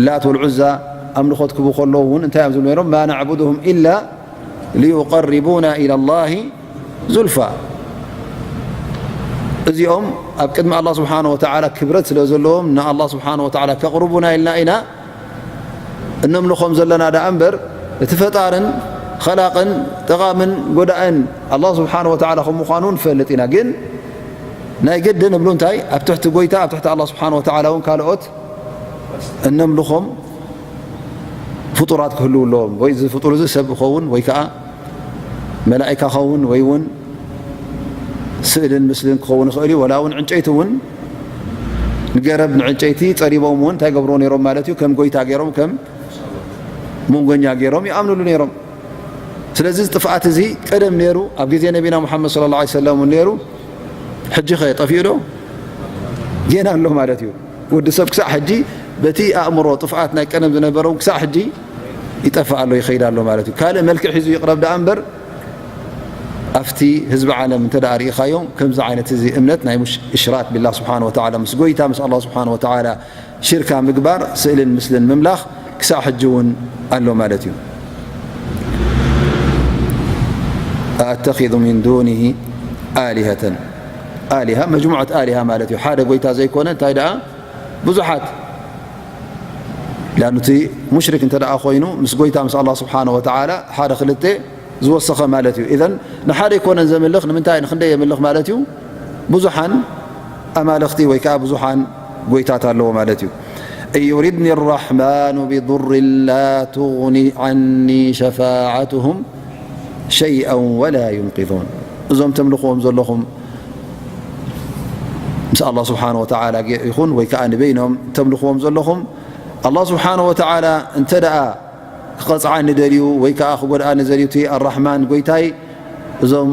ላት ወልዑዛ፣ ኣምልኾት ክቡ ከለዉ እውን እንታይ እዮም ዝብሉ ነይሮም? ማ ናዕቡድሁም ኢላ ሊዩቀርቡና ኢላ ላሂ ዙልፋ። እዚኦም ኣብ ቅድሚ ኣላህ ስብሓነ ወተዓላ ክብረት ስለ ዘለዎም፣ ንኣላህ ስብሓነ ወተዓላ ከቕርቡና ኢልና ኢና እነምልኾም ዘለና ደኣ እምበር፣ እቲ ፈጣርን ኸላቕን ጠቓምን ጎዳእን ኣላህ ስብሓነ ወተዓላ ከም ምዃኑ ንፈልጥ ኢና። ግን ናይ ግድን እብሉ እንታይ? ኣብ ትሕቲ ጎይታ፣ ኣብ ትሕቲ ኣላህ ስብሓነ ወተዓላ እውን ካልኦት እነምልኾም ፍጡራት ክህልዉ ኣለዎም። ወይ እዚ ፍጡር እዚ ሰብ ይኸውን፣ ወይ ከኣ መላኢካ ኸውን፣ ወይ እውን ስእልን ምስልን ክኸውን ይኽእል እዩ። ወላ እውን ዕንጨይቲ እውን፣ ንገረብ ንዕንጨይቲ ጸሪቦም እውን እንታይ ገብርዎ ነይሮም ማለት እዩ? ከም ጎይታ ገይሮም፣ ከም መንጎኛ ገይሮም ይኣምንሉ ነይሮም። ስለዚ እዚ ጥፍኣት እዚ ቀደም ነይሩ፣ ኣብ ግዜ ነቢና ሙሓመድ ሰለላሁ ዐለይሂ ወሰለም እውን ነይሩ። ሕጂ ኸ ጠፊኡ ዶ? ጌና ኣሎ ማለት እዩ። ወዲ ሰብ ክሳዕ ሕጂ በቲ ኣእምሮ ጥፍኣት ናይ ቀደም ዝነበረ እውን ክሳዕ ሕጂ ይጠፍእ ኣሎ፣ ይኸይድ ኣሎ ማለት እዩ። ካልእ መልክዕ ሒዙ ይቕረብ ደኣ እምበር፣ ኣብቲ ህዝቢ ዓለም እንተ ደኣ ርኢኻዮም፣ ከምዚ ዓይነት እዚ እምነት ናይ ሙሽ-፣ እሽራክ ቢላህ ስብሓነ ወተዓላ፣ ምስ ጎይታ፣ ምስ ኣላህ ስብሓነ ወተዓላ ሽርካ ምግባር፣ ስእልን ምስልን ምምላኽ ክሳዕ ሕጂ እውን ኣሎ ማለት እዩ። ኣተኺዙ ሚን ዱኒሂ ኣሊሀተን። ኣሊሃ፣ መጅሙዐት ኣሊሃ ማለት እዩ። ሓደ ጎይታ ዘይኮነ፣ እንታይ ደኣ ብዙሓት። ሊኣኑ እቲ ሙሽሪክ እንተ ደኣ ኮይኑ፣ ምስ ጎይታ፣ ምስ ኣላህ ስብሓነ ወተዓላ ሓደ ክልተ ዝወሰኸ ማለት እዩ። ኢዘን ንሓደ ኣይኮነን ዘምልኽ፣ ንምንታይ ንክንደይ የምልኽ ማለት እዩ? ብዙሓን ኣማልኽቲ ወይ ከኣ ብዙሓን ጎይታት ኣለዎ ማለት እዩ። እን ዩሪድኒ ራሕማኑ ቢዱሪን ላ ቱግኒ ዓኒ ሸፋዓትሁም ሸይኣን ወላ ዩንቂዙን። እዞም ተምልኽዎም ዘለኹም ምስ ኣላህ ስብሓነ ወተዓላ ጌ-፣ ይኹን ወይ ከኣ ንበይኖም ተምልኽዎም ዘለኹም፣ ኣላህ ስብሓነ ወተዓላ እንተ ደኣ ክቐጽዓኒ ደልዩ ወይ ከኣ ክጎድኣኒ ደልዩ፣ እቲ ኣራሕማን ጎይታይ፣ እዞም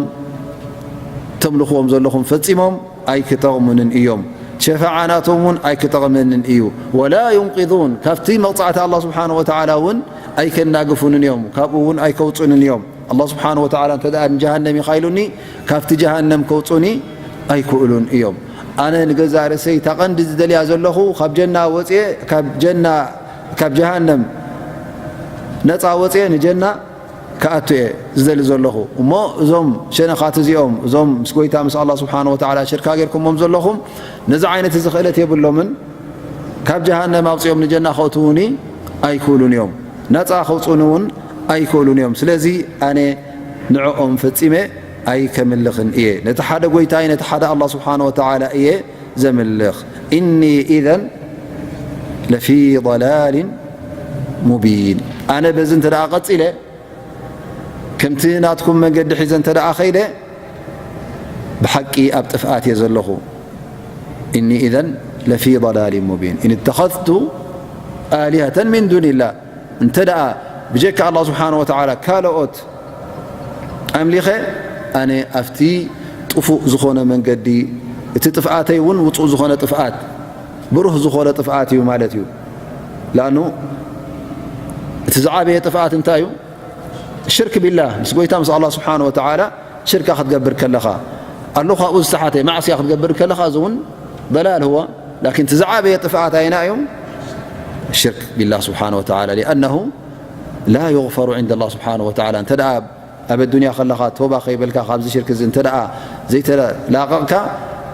ተምልኽዎም ዘለኹም ፈጺሞም ኣይክጠቕሙንን እዮም። ሸፋዓ ናቶም እውን ኣይክጠቕመንን እዩ። ወላ ዩንቂዙን፣ ካብቲ መቕጻዕቲ ኣላህ ስብሓነ ወተዓላ እውን ኣይከናግፉንን እዮም። ካብኡ እውን ኣይከውጹንን እዮም። ኣላህ ስብሓነ ወተዓላ እንተ ደኣ ንጀሃነም ኢኻ ኢሉኒ፣ ካብቲ ጀሃነም ከውጹኒ ኣይክእሉን እዮም። ኣነ ንገዛእ ርእሰይ እታ ቀንዲ ዝደልያ ዘለኹ ካብ ጀና ወጽየ፣ ካብ ጀና፣ ካብ ጀሃነም ነጻ ወጽየ ንጀና ክኣቱ እየ ዝደሊ ዘለኹ። እሞ እዞም ሸነኻት እዚኦም፣ እዞም ምስ ጎይታ ምስ ኣላህ ስብሓነ ወተዓላ ሽርካ ጌርኩሞም ዘለኹም፣ ነዚ ዓይነት እዚ ክእለት የብሎምን። ካብ ጀሃነም ኣውፂኦም ንጀና ከእትዉኒ ኣይክእሉን እዮም። ናፃ ከውፅኡኒ እውን ኣይክእሉን እዮም። ስለዚ ኣነ ንዕኦም ፈፂመ ኣይከምልኽን እየ። ነቲ ሓደ ጎይታይ፣ ነቲ ሓደ ኣላህ ስብሓነ ወተዓላ እየ ዘምልኽ። ኢኒ ኢዘን ለፊ ضላሊን ሙቢን። ኣነ በዚ እንተ ደኣ ቀጺለ፣ ከምቲ ናትኩም መንገዲ ሒዘ እንተ ደኣ ኸይደ፣ ብሓቂ ኣብ ጥፍኣት እየ ዘለኹ። ኢኒ ኢዘን ለፊ ضላሊን ሙቢን። ኢን እተኸዝቱ ኣሊሀተን ሚን ዱኒላህ፣ እንተ ደኣ ብጀካ ኣላህ ስብሓነ ወተዓላ ካልኦት ኣምሊኸ፣ ኣነ ኣብቲ ጥፉእ ዝኾነ መንገዲ፣ እቲ ጥፍኣተይ እውን ውጹእ ዝኾነ ጥፍኣት፣ ብሩህ ዝኾነ ጥፍኣት እዩ ማለት እዩ። ለኣኑ እቲ ዝዓበየ ጥፍኣት እንታይ እዩ? ሽርክ ቢላህ፣ ምስ ጎይታ ምስ ኣላህ ስብሓነ ወተዓላ ሽርካ ክትገብር ከለኻ፣ ኣሎ ካብኡ ዝተሓተ ማዕስያ ክትገብር ከለኻ፣ እዚ እውን ضላል ህወ። ላኪን እቲ ዝዓበየ ጥፍኣት ኣይና እዩ? ሽርክ ቢላህ ስብሓነ ወተዓላ። ሊኣነሁ ላ ዩግፈሩ ዒንደ ኣላህ ስብሓነ ወተዓላ። እንተ ደኣ ኣብ ኣዱንያ ከለኻ ቶባ ከይበልካ፣ ካብዚ ሽርክ እዚ እንተ ደኣ ዘይተላቐቕካ፣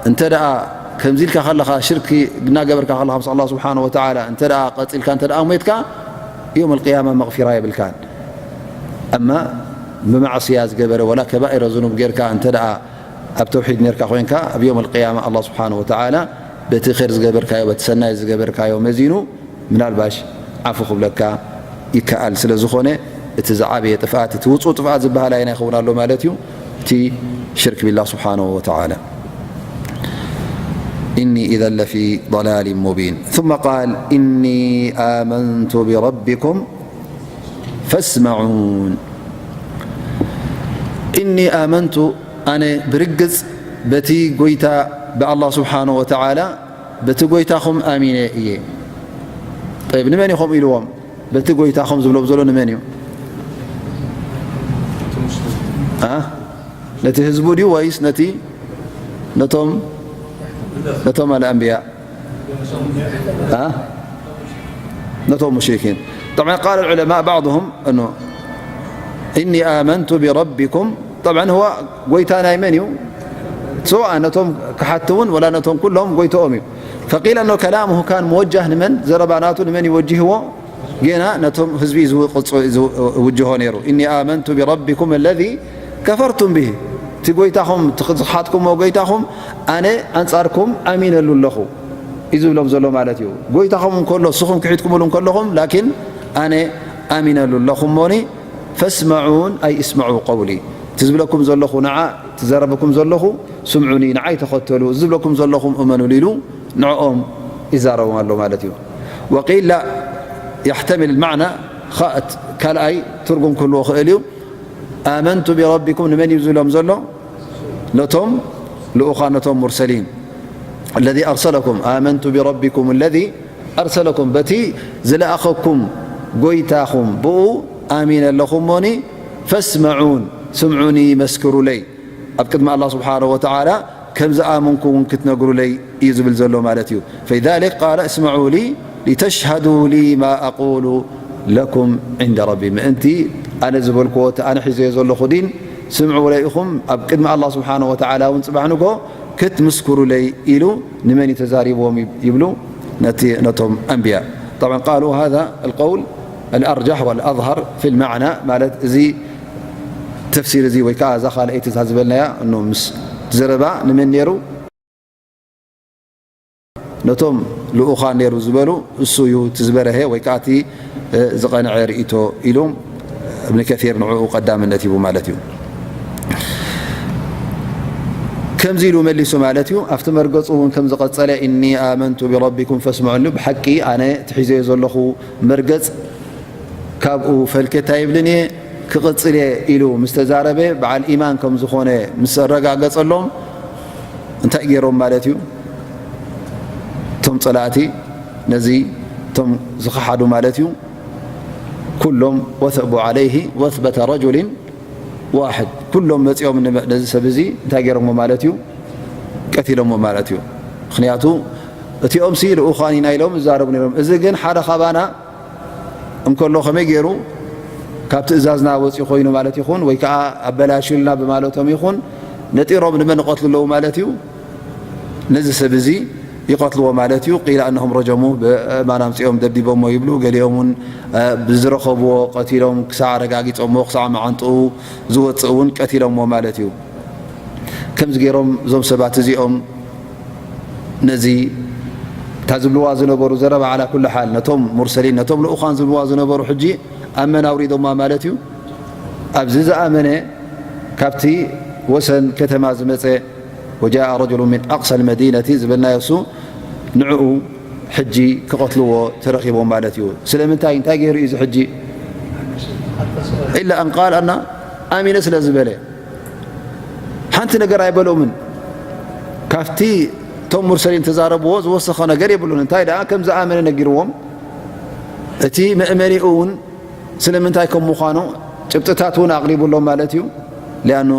እንተ ደኣ ከምዚ ኢልካ ከለኻ፣ ሽርክ እናገበርካ ከለኻ ምስ ኣላህ ስብሓነ ወተዓላ እንተ ደኣ ቀጺልካ፣ እንተ ደኣ ሞይትካ፣ የውም ኣልቅያማ መቕፊራ የብልካን። ኣማ ብማዕስያ ዝገበረ፣ ወላ ከባኢረ ዝኑብ ጌርካ እንተ ደኣ ኣብ ተውሒድ ኔርካ ኮይንካ፣ ኣብ የውም ኣልቅያማ ኣላህ ስብሓነ ወተዓላ በቲ ኸይር ዝገበርካዮ፣ በቲ ሰናይ ዝገበርካዮ መዚኑ ምናልባሽ ዓፉ ክብለካ ይከኣል። ስለ ዝኾነ፣ እቲ ዝዓበየ ጥፍኣት፣ እቲ ውጹእ ጥፍኣት ዝበሃል ኣይና ይኸውን ኣሎ ማለት እዩ፣ እቲ ሽርክ ቢላህ ስብሓነሁ ወተዓላ። ኢኒ ኢዘን ለፊ ضላሊን ሙቢን። ثم قال إني آمنت بربكم فاسمعون. إني آمنت، ኣነ ብርግጽ በቲ ጎይታ፣ ብኣላህ ስብሓነሁ ወተዓላ፣ በቲ ጎይታኹም ኣሚነ እየ። ጠይብ፣ ንመን ኢኹም ኢልዎም? በቲ ጎይታኹም ዝብሎም ዘሎ ንመን እዩ? ኣ? ነቲ ህዝቡ ድዩ ወይስ ነቲ፣ ነቶም፣ ነቶም ኣልኣንብያ? ኣ? ነቶም ሙሽሪኪን። طبعا قال العلماء بعضهم أنه إني آمنت بربكم. طبعا هو ጎይታ ናይ መን እዩ? سواء ነቶም ክሓቲ እውን ወላ ነቶም ኩሎም ጎይትኦም እዩ። فقيل أنه كلامه كان موجه ንመን? ዘረባ ናቱ ንመን እዩ ወጅህዎ? ጌና ነቶም ህዝቢ እዩ ዝውቅጽ-፣ ዝውጅሆ ነይሩ። إني آمنت بربكم الذي كفرتم به. እቲ ጎይታኹም፣ እቲ ዝሓትኩሞ ጎይታኹም ኣነ ኣንጻርኩም ኣሚነሉ ኣለኹ እዩ ዝብሎም ዘሎ ማለት እዩ። ጎይታኹም እንከሎ፣ ንስኹም ክሒድኩምሉ እንከለኹም፣ ላኪን ኣነ ኣሚነሉ ኣለኹ እሞኒ፣ فاسمعون أي اسمعوا قولي. እቲ ዝብለኩም ዘለኹ ንዓ፣ እቲ ዘረበኩም ዘለኹ ስምዑኒ፣ ንዓይ ተኸተሉ፣ እዚ ዝብለኩም ዘለኹም እመኑሉ ኢሉ ንዕኦም ይዛረቦም ኣሎ ማለት እዩ። وقيل لا، يحتمل المعنى، ኻእ-፣ ካልኣይ ትርጉም ክህልዎ ክእል እዩ። آمنت بربكم ንመን እዩ ዝብሎም ዘሎ? ነቶም ልኡኻን፣ ነቶም ሙርሰሊን። الذي أرسلكم، آمنت بربكم الذي أرسلكم، በቲ ዝለኣኸኩም ጎይታኹም ብኡ ኣሚነ ኣለኹ እሞኒ፣ فاسمعون، ስምዑኒ፣ መስክሩለይ። ኣብ ቅድሚ ኣላህ ስብሓነሁ ወተዓላ ከም ዝኣመንኩ እውን ክትነግሩለይ እዩ ዝብል ዘሎ ማለት እዩ። فلذلك قال اسمعوا لي لتشهدوا لي ما أقول لكم عند ربي، ምእንቲ ኣነ ዝበልክዎ፣ እቲ ኣነ ሒዘዮ ዘለኹ ዲን ስምዑለይ ኢኹም፣ ኣብ ቅድሚ ኣላህ ስብሓነሁ ወተዓላ እውን ጽባሕ ንግሆ ክትምስክሩለይ ኢሉ ንመን እዩ ተዛሪብዎም ይብ-፣ ይብሉ? ነቲ፣ ነቶም ኣንብያ። طبعا قالوا هذا القول الأرجح والأظهر في المعنى، ማለት እዚ ተፍሲር እዚ ወይ ከዓ እዛ ካልኣይቲ እዛ ዝበልናያ እኖ ምስ ዘረባ ንመን ነይሩ? ነቶም ልኡኻን ነይሩ ዝበሉ እሱ እዩ እቲ ዝበረሀ ወይ ከዓ እቲ፣ እ፣ ዝቐንዐ ርእይቶ ኢሉ እብን ከሲር ንዕኡ ቀዳምነት ሂቡ ማለት እዩ። ከምዚ ኢሉ መሊሱ ማለት እዩ። ኣብቲ መርገጹ እውን ከም ዝቐጸለ፣ "እኒ ኣመንቱ ቢረቢኩም ፈስምዑኒ"፣ ብሓቂ ኣነ እቲ ሒዘዮ ዘለኹ መርገጽ ካብኡ ፈልኬት ኣይብልን እየ፣ ክቕጽል እየ ኢሉ ምስ ተዛረበ፣ በዓል ኢማን ከም ዝኾነ ምስ ኣረጋገጸሎም፣ እንታይ ገይሮም ማለት እዩ? እቶም ጸላእቲ ነዚ፣ እቶም ዝኸሓዱ ማለት እዩ፣ ኩሎም ወሰቡ ዓለይሂ ወስበተ ረጁሊን ዋሕድ፣ ኩሎም መጺኦም ን-፣ ነዚ ሰብ እዚ እንታይ ገይሮሞ ማለት እዩ? ቀቲሎሞ ማለት እዩ። ምኽንያቱ እቲኦም ሲ ልኡኻን ኢና ኢሎም ይዛረቡ ነይሮም። እዚ ግን ሓደ ካባና እንከሎ ከመይ ገይሩ ካብ ትእዛዝና ወፂኡ ኮይኑ ማለት ይኹን ወይ ከዓ ኣበላሽልና ብማለቶም ይኹን ነጢሮም ንመን ይቐትሉ ኣለዉ ማለት እዩ? ነዚ ሰብ እዚ ይቐትልዎ ማለት እዩ። ቂለ ኣነሁም ረጀሙ፣ ብእማን ኣምፂኦም ደብዲቦሞ ይብሉ። ገሊኦም እውን ብዝረኸብዎ ቀቲሎም ክሳዕ ኣረጋጊፆሞ ክሳዕ መዓንጥኡ ዝወፅእ እውን ቀቲሎሞ ማለት እዩ። ከምዚ ገይሮም እዞም ሰባት እዚኦም ነዚ እታ ዝብልዋ ዝነበሩ ዘረባ ዓላ ኩሉ ሓል ነቶም ሙርሰሊን ነቶም ልኡኻን ዝብልዋ ዝነበሩ ሕጂ ኣብ መን ኣውሪዶማ ማለት እዩ? ኣብዚ ዝኣመነ ካብቲ ወሰን ከተማ ዝመፀ ወጃአ ረጅሉ ምን ኣቅሳ ልመዲነቲ ዝበልናዮ እሱ ንዕኡ ሕጂ ክቐትልዎ ተረኺቦም ማለት እዩ። ስለምንታይ እንታይ ገይሩ እዩ እዚ ሕጂ? ኢላ ኣን ቃል ኣና ኣሚነ ስለ ዝበለ ሓንቲ ነገር ኣይበሎምን። ካብቲ እቶም ሙርሰሊን ተዛረብዎ ዝወሰኸ ነገር የብሉን። እንታይ ደኣ ከም ዝኣመነ ነጊርዎም። እቲ መእመኒኡ እውን ስለምንታይ ከም ምዃኑ ጭብጥታት እውን ኣቕሪቡሎም ማለት እዩ። ሊኣኑ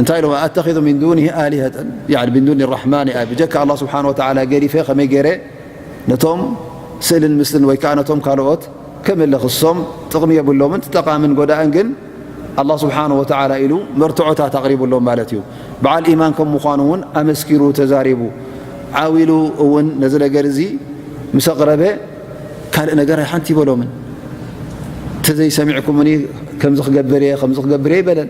እንታይ ኢሎም ኣተኺዙ ሚን ዱኒሂ ኣሊሀተን ምን ዱኒ ራሕማን ብጀካ ኣላ ስብሓን ወተዓላ ገዲፈ ከመይ ገይረ ነቶም ስእልን ምስልን ወይ ከዓ ነቶም ካልኦት ከምልኽ እሶም ጥቕሚ የብሎምን። እቲ ጠቓምን ጎዳእን ግን ኣላ ስብሓን ወተዓላ ኢሉ መርትዖታት ኣቕሪቡሎም ማለት እዩ። በዓል ኢማን ከም ምዃኑ እውን ኣመስኪሩ ተዛሪቡ። ዓው ኢሉ እውን ነዚ ነገር እዚ ምስ ኣቕረበ ካልእ ነገር ኣይሓንቲ ይበሎምን። እንተዘይሰሚዕኩምኒ ከምዚ ክገብር እየ ከምዚ ክገብር እየ ይበለን።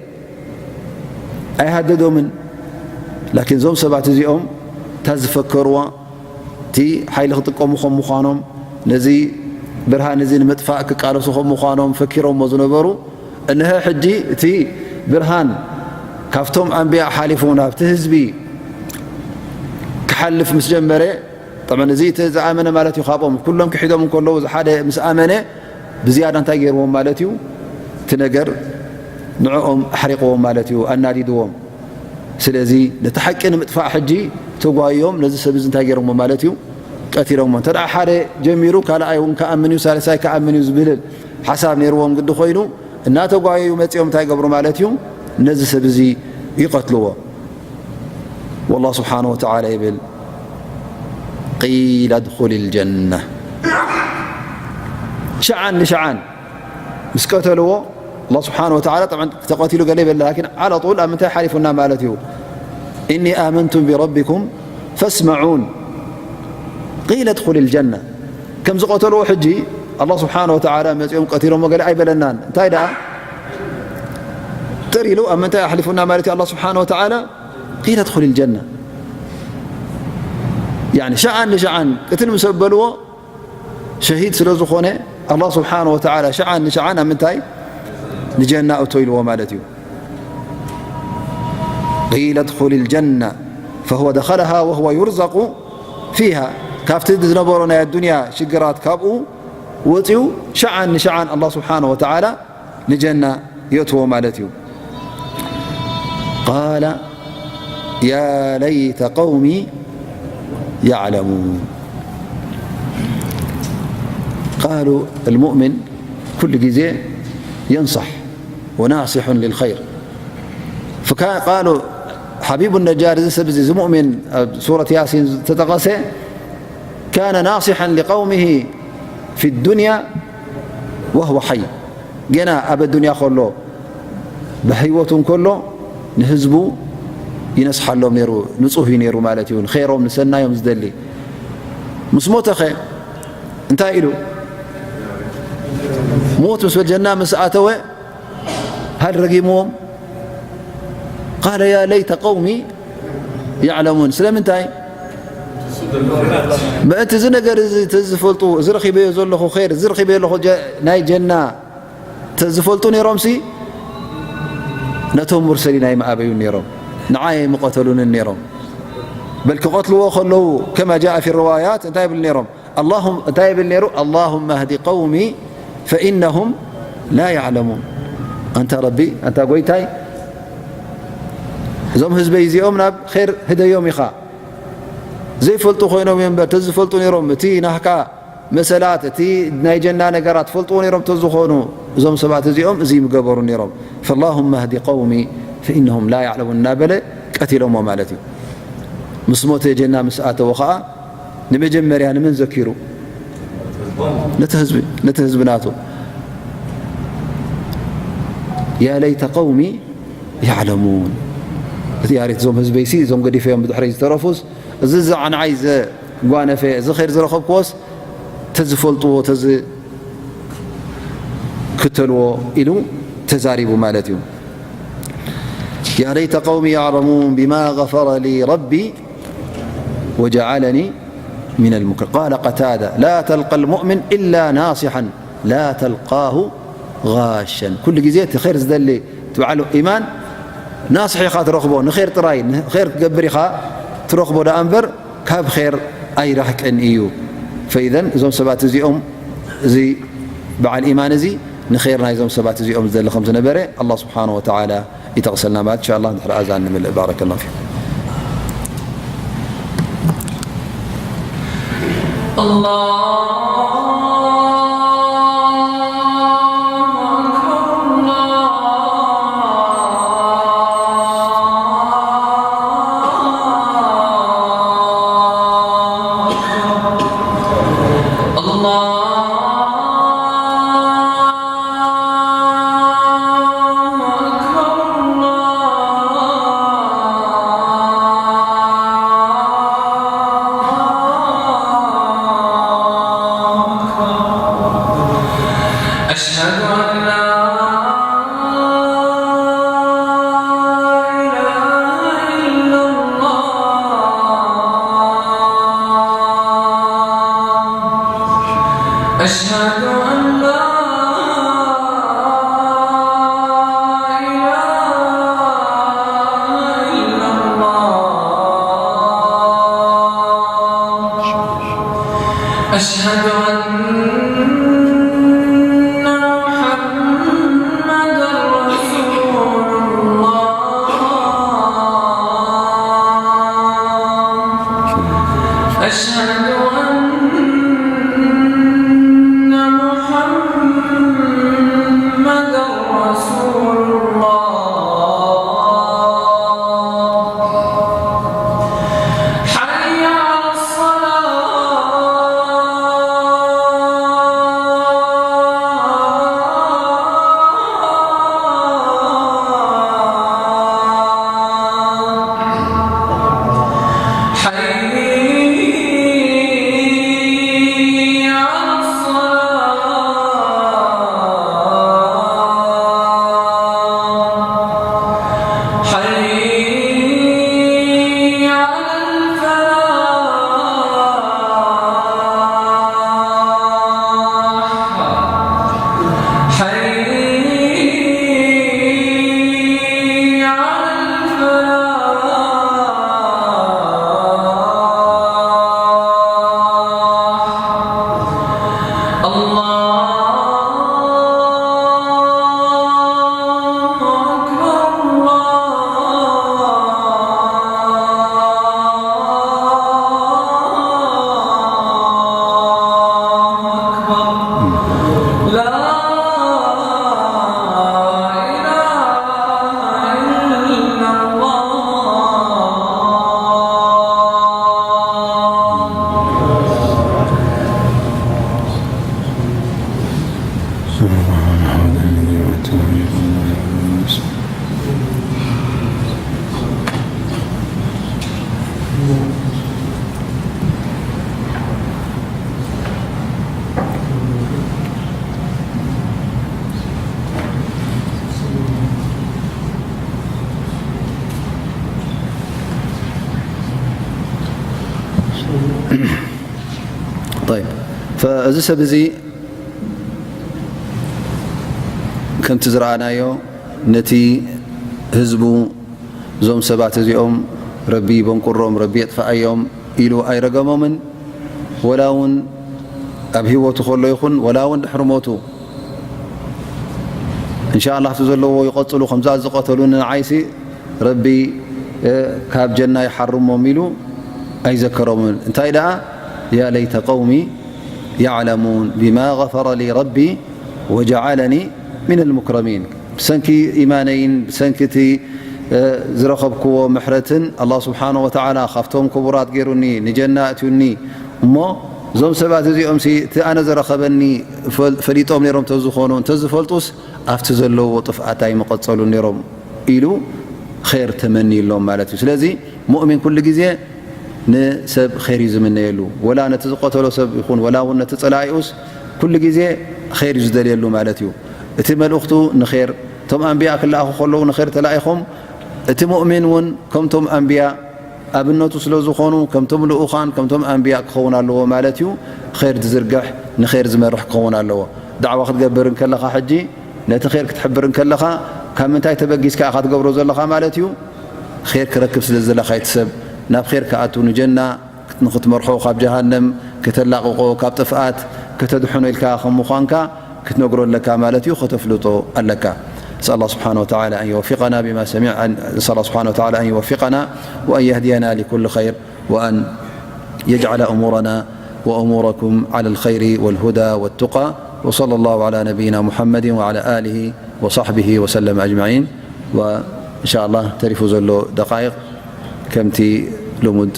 ኣይሃደዶምን። ላኪን እዞም ሰባት እዚኦም እታ ዝፈከርዋ እቲ ሓይሊ ክጥቀሙ ከም ምዃኖም ነዚ ብርሃን እዚ ንምጥፋእ ክቃለሱ ከም ምዃኖም ፈኪሮሞ ዝነበሩ እነሀ ሕጂ እቲ ብርሃን ካብቶም ኣንብያ ሓሊፉ ናብቲ ህዝቢ ክሓልፍ ምስ ጀመረ ጠብዓን እዚ እቲ ዝኣመነ ማለት እዩ። ካብኦም ኩሎም ክሒዶም እንከለዉ እዚ ሓደ ምስ ኣመነ ብዝያዳ እንታይ ገይርዎም ማለት እዩ? እቲ ነገር ንዕኦም ኣሕሪቕዎም ማለት እዩ፣ ኣናዲድዎም። ስለዚ ነቲ ሓቂ ንምጥፋእ ሕጂ ተጓዮም ነዚ ሰብ እዚ እንታይ ገይሮሞ ማለት እዩ? ቀቲሎሞ። እንተ ሓደ ጀሚሩ ካልኣይ እውን ክኣምን እዩ፣ ሳልሳይ ክኣምን እዩ ዝብል ሓሳብ ነይርዎም ግዲ ኮይኑ እናተጓየዩ መፂኦም እንታይ ገብሩ ማለት እዩ? ነዚ ሰብ እዚ ይቐትልዎ። والله سبحانه وتعالى يقول قيل ادخل الجنة شعا لشعا ምስ ቀተልዎ الله سبحانه وتعالى طبعا ተቐቲሉ ገለ ይበል لكن على طول ኣብ ምንታይ ሓሊፉና ማለት እዩ إني آمنتم بربكم فاسمعون قيل ادخل الجنة ከም ዝቐተልዎ ሕጂ الله سبحانه وتعالى መፂኦም ቀቲሎሞ ገለ ኣይበለናን እንታይ ደኣ ጥር ኢሉ ኣብ ምንታይ ኣሕሊፉና ማለት እዩ الله سبحانه وتعالى قيل ادخل الجنة يعني ሸዓን ንሸዓን ቅትል ምስ ኣበልዎ ሸሂድ ስለ ዝኾነ الله سبحانه وتعالى ሸዓን ንሸዓን ኣብ ምንታይ ንጀና እቶ ኢልዎ ማለት እዩ قيل ادخل الجنة فهو دخلها وهو يرزق فيها ካብቲ ዝነበሮ ናይ ኣዱንያ ሽግራት ካብኡ ወፂኡ ሸዓን ንሸዓን الله سبحانه وتعالى ንጀና የእትዎ ማለት እዩ قال يا ليت قومي يعلمون قالوا المؤمن ኩሉ ግዜ ينصح وناصح للخير فقالوا حبيب النجار እዚ ሰብ እዚ እዚ ሙእሚን ኣብ ሱረት ያሲን ዝተጠቐሰ كان ناصحا لقومه في الدنيا وهو حي ገና ኣብ ኣዱንያ ከሎ ብህይወቱ እንከሎ ንህዝቡ ይነስሓሎም ነይሩ ንፁህ እዩ ነይሩ ማለት እዩ ንኸይሮም ንሰናዮም ዝደሊ ምስ ሞተኸ እንታይ ኢሉ ሞት ምስ በል ጀና ምስ ኣተወ هل رجمهم قال يا ليت قومي يعلمون ስለምንታይ ምእንቲ እዚ ነገር እዚ ተዝፈልጡ እዚ ረኺበዮ ዘለኹ ር እዚ ረኺበዮ ኣለኹ ናይ ጀና ተዝፈልጡ ነይሮምሲ ነቶም ሙርሰሊን ኣይምኣበዩን ነይሮም ንዓይ ኣይምቐተሉንን ነይሮም በል ክቐትልዎ ከለዉ كما جاء في الروايات እንታይ ይብል ነይሮም اللهم እንታይ ይብል ነይሩ اللهم اهد قومي فإنهم لا يعلمون ኣንታ ረቢ ኣንታ ጎይታይ እዞም ህዝበይ እዚኦም ናብ ር ህደዮም ኢኻ ዘይፈልጡ ኮይኖም እዮም በር ተዝፈልጡ ነይሮም እቲ ናህካ መሰላት እቲ ናይ ጀና ነገራት ፈልጥዎ ነይሮም ተዝኾኑ እዞም ሰባት እዚኦም እዚ ምገበሩ ነይሮም فاللهم اهد قومي فإنهم لا يعلمون እናበለ ቀቲሎሞ ማለት እዩ ምስ ሞተ ጀና ምስ ኣተወ ከዓ ንመጀመርያ ንመን ዘኪሩ ነቲ ህዝቢ ናቱ يا ليت قومي يعلمون. እቲ ያሬት እዞም ህዝበይሲ፣ እዞም ገዲፈዮም ብድሕረይ ዝተረፉስ፣ እዚ ዝዓንዓይ ዘጓነፈ፣ እዚ ኸይር ዝረኸብክዎስ ተዝፈልጥዎ፣ ተዝክተልዎ ኢሉ ተዛሪቡ ማለት እዩ። يا ليت قومي يعلمون بما غفر لي ربي وجعلني من المكرمين. قال قتادة: لا تلقى المؤمن إلا ناصحا لا تلقاه غاشا. ኩሉ ግዜ እቲ ኸይር ዝደሊ፣ እቲ በዓል ኢማን ናስሕ ኢኻ ትረኽቦ፣ ንኸይር ጥራይ፣ ንኸይር ክትገብር ኢኻ ትረኽቦ ደኣ እምበር ካብ ኸይር ኣይረሕቅን እዩ። ፈኢዘን እዞም ሰባት እዚኦም፣ እዚ በዓል ኢማን እዚ ንኸይር ናይዞም ሰባት እዚኦም ዝደሊ ከም ዝነበረ ኣላህ ስብሓነ ወተዓላ ይጠቕሰልና ማለት። ኢንሻ ኣላህ ድሕሪ ኣዛን ንምልእ። ባረከላሁ ፊኩም። الله أكبر، الله أكبر، الله أكبر، الله أكبر. أشهد أن لا إله إلا الله. أشهد أن لا إله إلا الله. أشهد أن محمدا رسول الله. أشهد أن محمدا رسول الله. حي على الصلاة. حي على الصلاة. حي على الفلاح. حي على الفلاح. الله أكبر، الله أكبر. لا إله إلا الله. طيب، فእዚ ሰብ እዚ ከምቲ ዝረኣናዮ ነቲ ህዝቡ፣ እዞም ሰባት እዚኦም ረቢ በንቁሮም፣ ረቢ የጥፍኣዮም ኢሉ ኣይረገሞምን። ወላ እውን ኣብ ህይወቱ ከሎ ይኹን ወላ እውን ድሕሪ ሞቱ፣ እንሻ ኣላህ፣ እቲ ዘለዎ ይቐጽሉ፣ ከምዛ ዝቐተሉኒ ንዓይሲ ረቢ፣ እ፣ ካብ ጀና ይሓርሞም ኢሉ ኣይዘከሮምን። እንታይ ደኣ፣ يا ليت قومي يعلمون بما غفر لي ربي وجعلني من المكرمين. ብሰንኪ ኢማነይን ብሰንኪ እቲ፣ እ፣ ዝረኸብክዎ ምሕረትን ኣላህ ስብሓነ ወተዓላ ካብቶም ክቡራት ገይሩኒ፣ ንጀና ኣእትዩኒ። እሞ እዞም ሰባት እዚኦምሲ እቲ ኣነ ዝረኸበኒ ፈል-፣ ፈሊጦም ነይሮም እንተዝኾኑ፣ እንተዝፈልጡስ ኣብቲ ዘለዎ ጥፍኣት ኣይምቐጸሉን ነይሮም ኢሉ ኼር ተመንዩሎም ማለት እዩ። ስለዚ ሙእሚን ኩሉ ግዜ ንሰብ ኼር እዩ ዝምነየሉ። ወላ ነቲ ዝቐተሎ ሰብ ይኹን ወላ እውን ነቲ ጸላኢኡስ ኩሉ ግዜ ኼር እዩ ዝደልየሉ ማለት እዩ። እቲ መልእኽቱ ንኼር፣ እቶም ኣንብያ ክለኣኹ ከለዉ ንኼር ተላኢኾም፣ እቲ ሙእሚን እውን ከምቶም ኣንብያ ኣብነቱ ስለ ዝኾኑ ከምቶም ልኡኻን ከምቶም ኣንብያ ክኸውን ኣለዎ ማለት እዩ። ኼር ዝዝርግሕ ንኼር ዝመርሕ ክኸውን ኣለዎ። ዳዕዋ ክትገብር እንከለኻ ሕጂ ነቲ ኼር ክትሕብር እንከለኻ ካብ ምንታይ ተበጊስካ ኢኻ ትገብሮ ዘለኻ ማለት እዩ? ኼር ክረክብ ስለ ዝደለኻ እቲ ሰብ ናብ ኼር ክኣቱ ንጀና ንኽትመርሖ ካብ ጀሃነም ከተላቕቆ ካብ ጥፍኣት ከተድሕኖ ኢልካ ከም ምዃንካ ክትነግሮ ኣለካ ማለት እዩ፣ ከተፍልጦ ኣለካ። نسأل الله سبحانه وتعالى أن يوفقنا بما سمع نسأل الله سبحانه وتعالى أن يوفقنا وأن يهدينا لكل خير وأن يجعل أمورنا وأموركم على الخير والهدى والتقى وصلى الله على نبينا محمد وعلى آله وصحبه وسلم أجمعين. وإن شاء الله ተሪፉ ዘሎ ደቃይቕ ከምቲ ልሙድ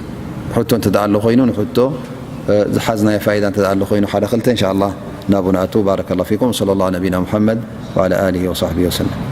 ሕቶ እንተ ደኣ ኣሎ ኮይኑ ንሕቶ ዝሓዝናዮ ፋይዳ እንተ ደኣ ኣሎ ኮይኑ ሓደ ክልተ إن شاء الله ናብኡ ንኣቱ። بارك الله فيكم وصلى الله على نبينا محمد وعلى آله وصحبه وسلم.